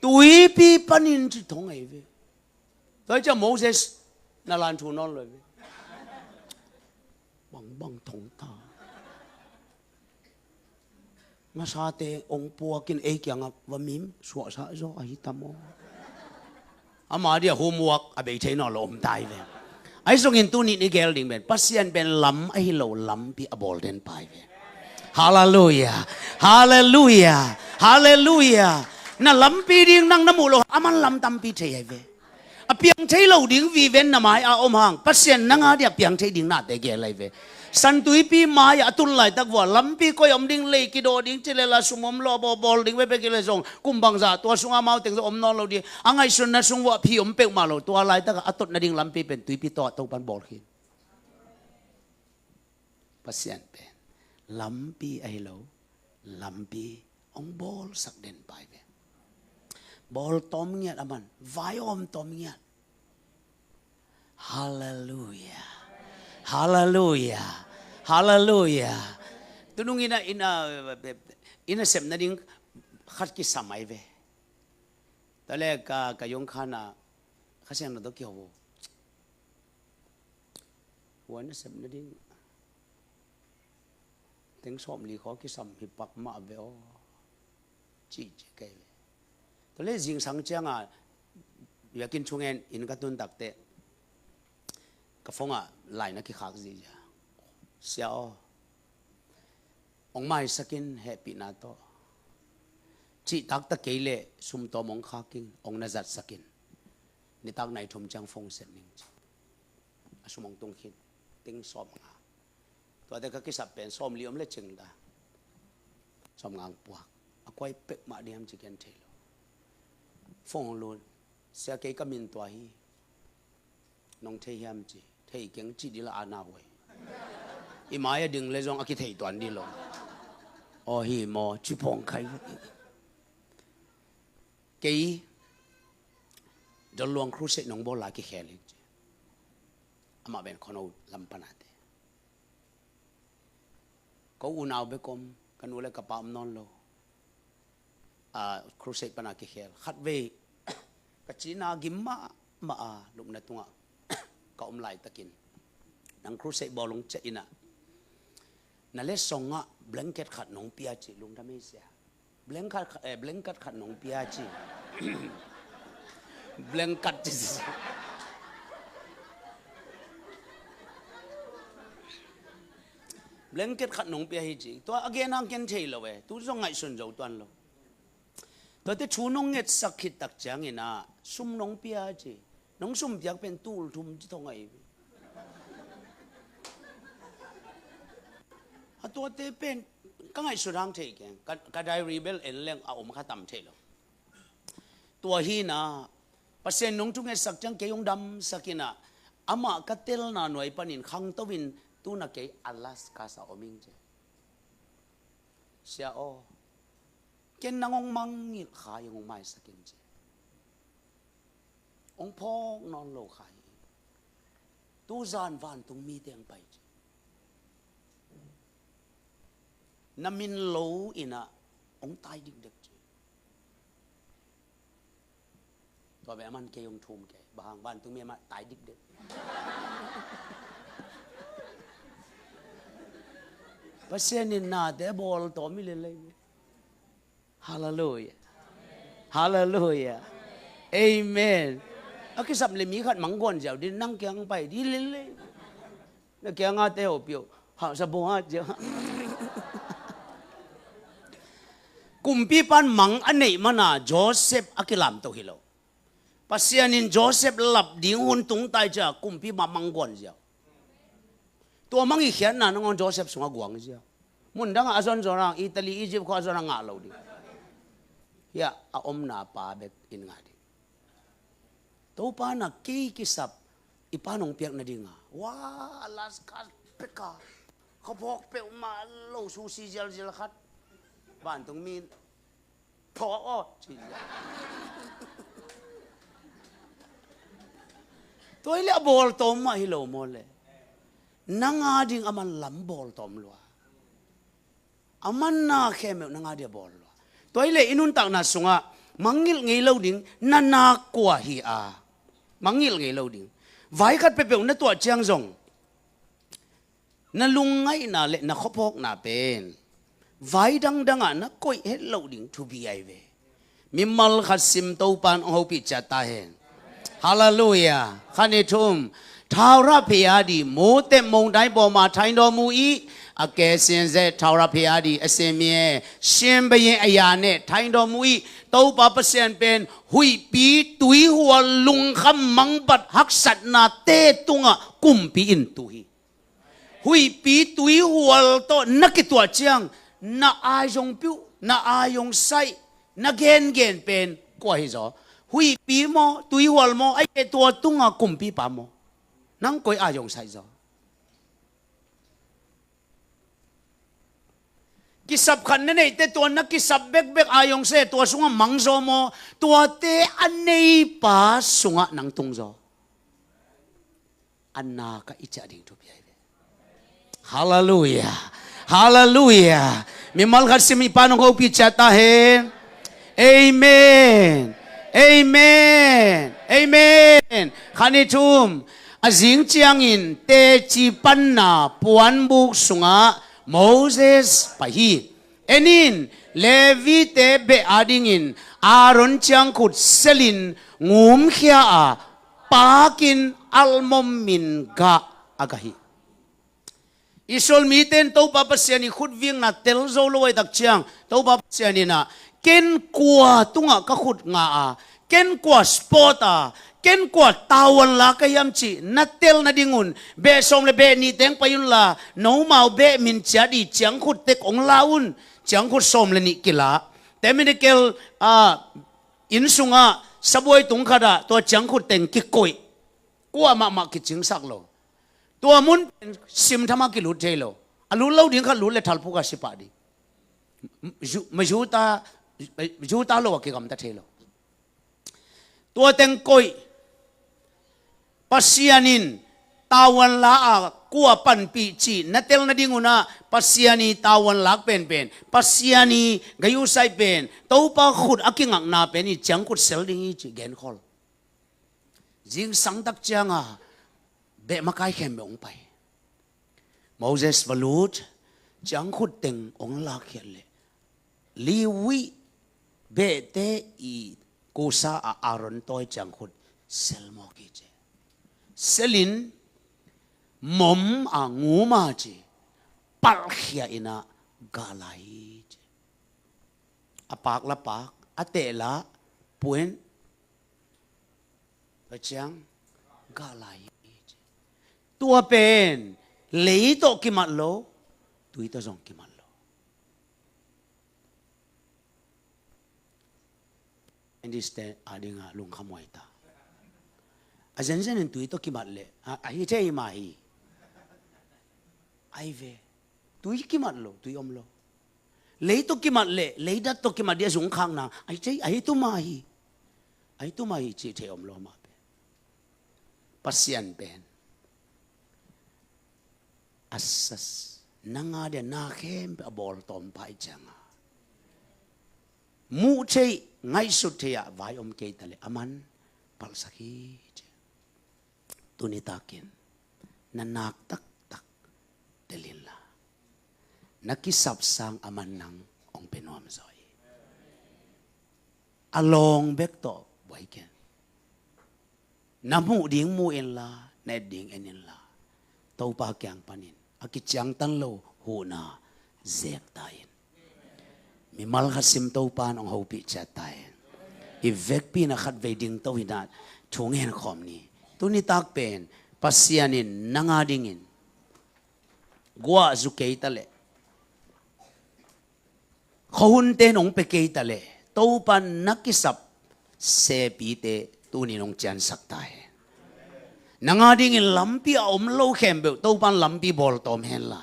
Tuipi panin ci thong ahi ve. Tua hi ciang Moses na lan thu nawn lo ahi ve. Bangbang thong ta. Ngasate ong puakin ei kiangah vamim suahsah zaw ahi tam aw. Ama dia homework a bei thei nawn lo om ta hi ve. Ahi zongin tuni in i gel ding pen Pasian pen lam ahi lo, lampi a bawl den pa hi ve. Halleluiah. Halleluiah. Halleluiah. Na lampi ding nang na muh lo, aman lam tampi thei ahi ve. A piang thei lo ding viven na mai a om hang Pasian nang a dia piang thei ding nate gel ahi ve. San tuipi mai-ah a tun laitak vua lampi koi a om ding, lei kidaw ding, ci le la sum om lo a bawlbawl ding veve kile zong kum bangzah tua sungah amau teng zong om nawn lo ding. A ngaihsutna sung vua phi om peuhmah lo, tua laitakah a tot nading lampi pen tuipi tawh a Topan bawl khin. Pasian pen lampi ahi lo, lampi hong bawlsak den pa hi ve. Bawl tawm ngiat a man, vai om tawm ngiat. Halleluiah. Halleluiah. Halleluiah. Tunung ina, ina, ina sepna ding khat kisam ahi ve. Tale ka, ka yong khana kha siang na to kiho. Huan na sepna ding teng sawm li khaw kisam hi pak mah ve aw. Cih cih kei ve. Tua le zingsang cianga biakinn thungen inn ka tun takte ka phone ah laina kikhak zihziah. Sia aw, hong maisakin hehpihna tawh. Cihtak ta kei leh sum tawm hong khakin hong na zatsakin. Nitak nai thum ciang phone sep ning ci. A sum hong tung khin. Teng sawm nga. Tuate ka kisap pen sawm li om le cing ta. Sawm nga hong puak. A kuai pek mah diam ci ken thei lo. Phone lut. Sia, kei ka min tua hi. Nong thei hiam ci. Thei keng ci dih la a na huai. I mai a ding le zong a kithei tuan dih lo. Aw hi maw ci pong khai. Kei Don Luang Crusade nong bawl la kikhel hi ci. Amah pen Khuano lam pana te. Ko unau bek om, ka nu le ka pa om nawn lo. A, crusade pana kikhel khat vei. Ka cina gim mahmah a, lupna tungah ka om laitakin, nang crusade bawl hong ciah inah, na le songah blanket khat nong pia ci. Lungdam ei sia. Blanket khat, eh, blanket khat nong pia ci. Blanket ci. Blanket khat nong pia hi ci. Tua a gen hang ken thei lo e. Tu zong ngaihsun zo tuan lo. Tuate thu nong ngetsak khit tak ciangin ah sum nong pia ci. Nong sum piak pen tul thum ci thong ahi. A tuate pen ka ngaihsut hang thei keng. Ka, ka diary bel en leng a om kha tam thei lo. Tua hi na, Pasian nong thungetsak ciang kei hong damsak inah, amah ka telna nuai panin khangto in tuna kei Alaska sa om ing ci. Sia aw, ken nang hong mangngilh kha ing, hong maisak in ci. Hong phawk nawn lo kha hi. Tuzan vantung mite hong pai ci. Na min lo inah hong tai dikdek ci. Tua beh a man kei hong thum kei. Bang hang vantung mi a man tai dikdek. Pasian in nate a bawl tawm hi lelei. Halleluia. Halleluia. Amen. A kisap le mi khat mangguan ziau din nang kiang pai di lelei. Na kiang a te ho piu. Ha sa bo ha ziau. Kumpipan mang a neih mana Joseph a kilamto hi lo. Pasian in Joseph lap ding hun tung tai cia kumpipa mangguan ziau. Tua mang i khiatna nangawn Joseph sungah guang ziau. Mun dangah a zonzon ang Italy, Egypt khua a zon a ngah lo ding. Hiah a omna pa bek in ngah ding. Topa na kei kisap i pa nong piak nadinga. Wa, Alaska peka. Khaphawk peuhmah lo sushi zialzial khat. Vantung mi phaw aw ci. Tua hi le a bawl tawm mah hi lo maw le. Nanga ding a man lam bawl tawm lua. A manna khemeuh nanga ding a bawl lua. Tua hi le i nuntakna sungah mangngilh ngei lo ding na nak kua hi a. Mangngilh ngei lo ding. Vai khat peuhpeuh na tuah ciang zong na lungngaihna le na khuaphawkna pen vai dangdangah na koih het loh ding thupi ahi ve. Mimal khat sim Topan hong hopih ciat ta hen. Halleluia. Khan i thum. Thaurah phei a di mutep mongdai bawma thaindawm uh ih a ke sianze thaurah phei a di a semiye sianbaye a yane thaindawm uh ih Topa Pasian pen huihpi tuihual lungkham mangbat haksatna te tungah kumpi in tu hi. Huihpi tuihual tawh na kituah ciang na ai zong piuh, na ai zong saih, na gengen pen kua hi zaw? Huihpi maw, tuihual maw, ai e tua tunga kumpipa maw? Nang koi ai zong saih zaw? Kisap khat na neihte tua na kisap bekbek ai zong se tua sungah mang zaw maw? Tuate a neipa sungah nang tung zaw? A nakah i ciah ding thupi ahi ve. Halleluia. Halleluia. Mimal khat sim i pa nong hopih ciat ta hen. Amen. Amen. Amen. Khan i thum. A zing ciangin teci panna puanbuk sungah Moses pai hi. En in, Levite beh adingin Aaron ciangkhut selin ngumkhia a pakin almom min gah a gah hi. Israel mite in Topa Pasian i khutvikna tel zo lo ai tak ciang Topa Pasian in ah ken kua tungah ka khut nga a, ken kua sport a, ken kua tavuan la ka hiam cih na tel nadingun beh sawm le beh nih teng pai unla nomau beh min ciat i ciangkhut tek ong la un. Ciangkhut sawm le nih kila. Teminikel a inn sungah Sabuai tung khatah tua ciangkhut teng kikoih. Kua mahmah kicingsak lo. Tua mun pen simtham ah kilut thei lo. A lut lo ding khat lut le thalpuk ah si pah ding. Zu-, ma zuta, zuta lo a kigamta thei lo. Tua teng koih. Pasian in tavuan la a kua panpih cih na tel nading un ah Pasian i tavuan lak penpen, Pasian i gayusai pen, Topa khut a kingakna pen i ciangkhut sel ding hi cih genkhol. Zingsang tak cianga beh makai khempeuh hong pai. Moses va lut, ciangkhut teng hong lakkhiat leh Levi behte i kusa a Aaron tawi ciangkhut sel mawk hi ci. Selin mom a nguma ci, palhkhia in ah gah lai hi ci. A pak la pak, a teh la puan, tua ciang gah lai hi ci. Tua pen lei tawh kimat lo, tui tawh zong kimat lo. Adventist-te a dingah lungkham huai ta. A zenzen in tui tawh kimat leh a, a hi thei mah hi. Ai ve. Tui kimat lo, tui om lo. Lei tawh kimat leh leidat tawh kimat ding a zungkhakna a hi thei, a hi tu mah hi. A hi tu mah hi cih thei om lo mah pen. Pasian pen a sas, nang a dia na khempeuh a bawltawm pah i cianga muh theih, ngaihsut theih ah vai om kei ta leh aman palhsak hi ci. Tuni takin na nak taktak tel inla, na kisap sang aman nang hong pia nuam zaw hi. A lawng bek tawh buai ken. Na muh ding mu inla, na et ding en inla, Topa kiang panin a kiciangtan lo huhna zek ta in. Mimal khat sim Topa in hong hopih ciat ta in. I vekpi in a khatvei dingto in ah thu ngen khawm ni. Tuni tak pen Pasian in nang a dingin guah zu kei ta leh, khuahunte in hong pia kei ta leh, Topa in na kisap sepite tuni in hong ciansak ta hen. Nang a dingin lampi a om lo khempeuh Topa in lampi bawltawm henla,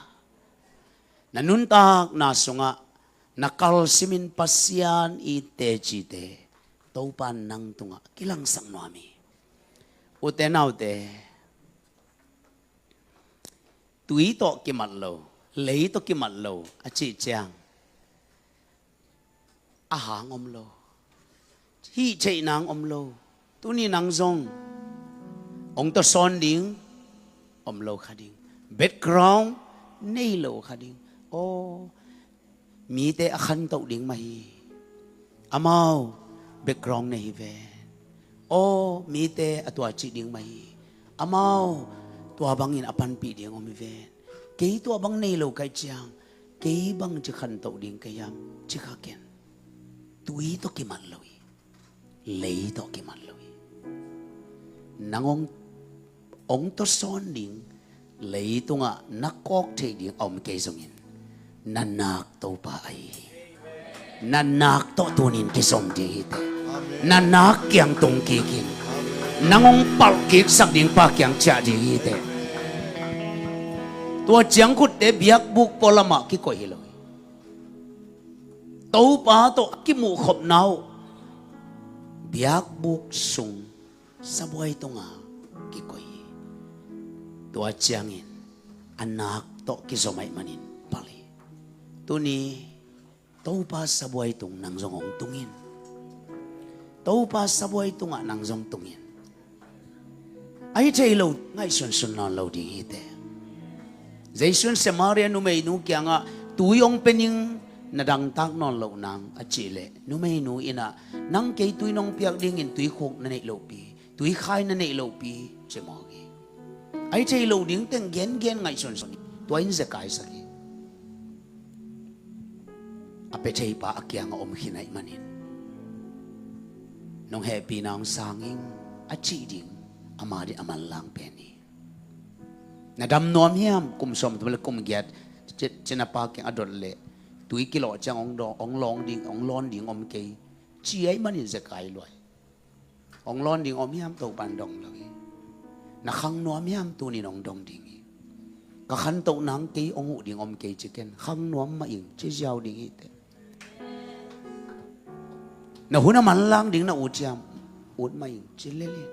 na nuntakna sungah na kalsimin Pasian i tecite Topa in nang tungah kilangsak nuam hi. Ute naute, tui tawh kimat lo, lei tawh kimat lo a cih ciang a hang om lo, hih theih nang om lo. Tuni nang zong hong tawsawn ding om lo kha ding. Background nei lo kha ding. Aw, mite a khantoh ding mah hi. Amau background nei hi ven. Aw, mite a tua cih ding mah hi. Amau tua bangin a panpih ding om hi ven. Kei tua bang nei lo ka hih ciang kei bangci khantoh ding ka hiam ci kha ken. Tui tawh kimat lo hi. Lei tawh kimat lo hi. Nang hong, hong tawsawn ding, leitungah na kawk theih ding a om kei zongin, na nak Topa ahi hi. Na nak tawh tunin kizom ding hi teh. Na nak kiang tung kik in. Nang hong palh kiksak ding pa kiang ciah ding hi teh. Tua ciangkhutte biakbuk pualamah kikoih hi lo hi. Topa tawh a kimuhkhopna uh biakbuk sung sabuai tungah kikoih hi. Tua ciangin a nak tawh kizom ahih manin palh hi. Tuni Topa sabuai tung nang zong hong tung in. Topa sabuai tungah nang zong tung in. Ahi thei lo ngaihsunsun nawn lo ding hi teh. Jesu in Samaria numeinu kiangah tui hong pia ning, na dangtak nawn loh nang a cih leh numeinu in ah nang kei tui nong piak dingin tuikhuk na neih lohpi, tuikhai na neih lohpi ci mawk hi. Ahi thei lo ding teng gengen ngaihsunsun hi. Tua in zekai sak hi. A pia theipa a kiangah om khin ahih manin nong hehpihna hong sang ing a cih ding ama ding a manlang pen hi. Na dam nuam hiam? Kum sawm thum le kum giat ci-, cinapa kiang a dot leh tui kilawh ciang hong daw-, hong lawng ding, hong lawn ding om kei ci ahih manin zekai lua hi. Hong lawn ding om hiam, Topan dong lo hi. Na khang nuam hiam, tunin hong dong ding hi. Ka khantoh nang kei hong huh ding om kei ci ken. Khang nuam mah ing, ci ziau ding hi teh. Na hun a manlang ding na ut hiam, ut mah ing, ci lel hi.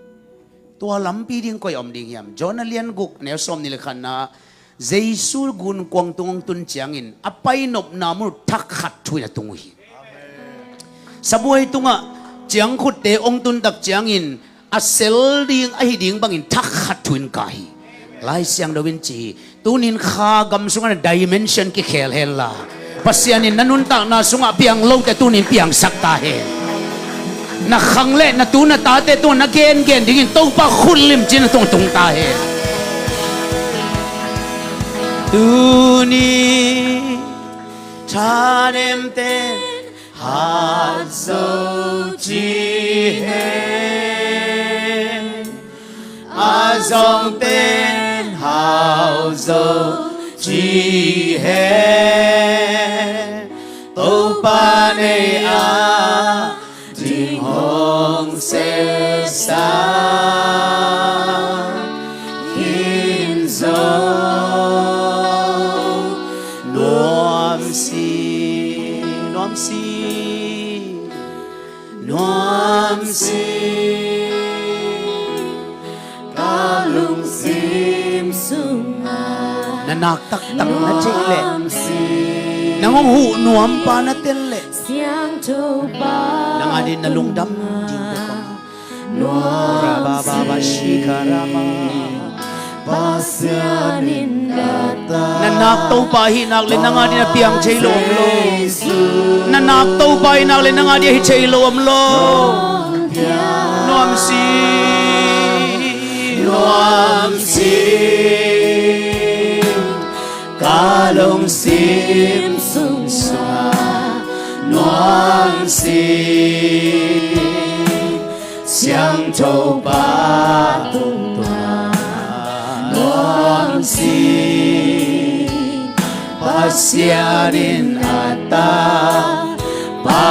Tua lampi ding koi a om ding hiam? John a lian guk, a neu sawmnih le khatna, Jesu gunkuang tung hong tun ciangin a painopna mun uh thak khat thu in a tung uh hi. Sabuai tungah ciangkhutte hong tun tak ciangin a sel ding, ahi ding bangin thak khat thu in kah hi. Lai Siangtho in ci hi. Tunin kha gam sungah na dimension kikhel henla, Pasian in na nuntakna sungah piang lote tunin piangsak ta hen. Na khang le na tu na tate tungah na gengen dingin Topa khut limci na tungah tung ta hen. Tuni thanemten hat zo ci hen, a zongten hau zo ci hen. Topa nei a ding hong sesa khin zo. Nuam si, nuam si, nuam si. Ka lungsim sungah na nak taktak na ceih leh, nuam si, nang hong huh nuampa na tel leh, Siangtho Pa nang adin na lungdam ding bek om. Nuam si. Rabababa shikarama. Pasian in na ta. Na nak Topa hi nak le nang adin a piang thei lo om lo. Na nak Topa hi nak le nang adin a hi thei lo om lo. Nuam si, nuam si. Ka lungsim sungah nuam si. Siangtho Pa tungah nuam si. Pasian in a ta Pa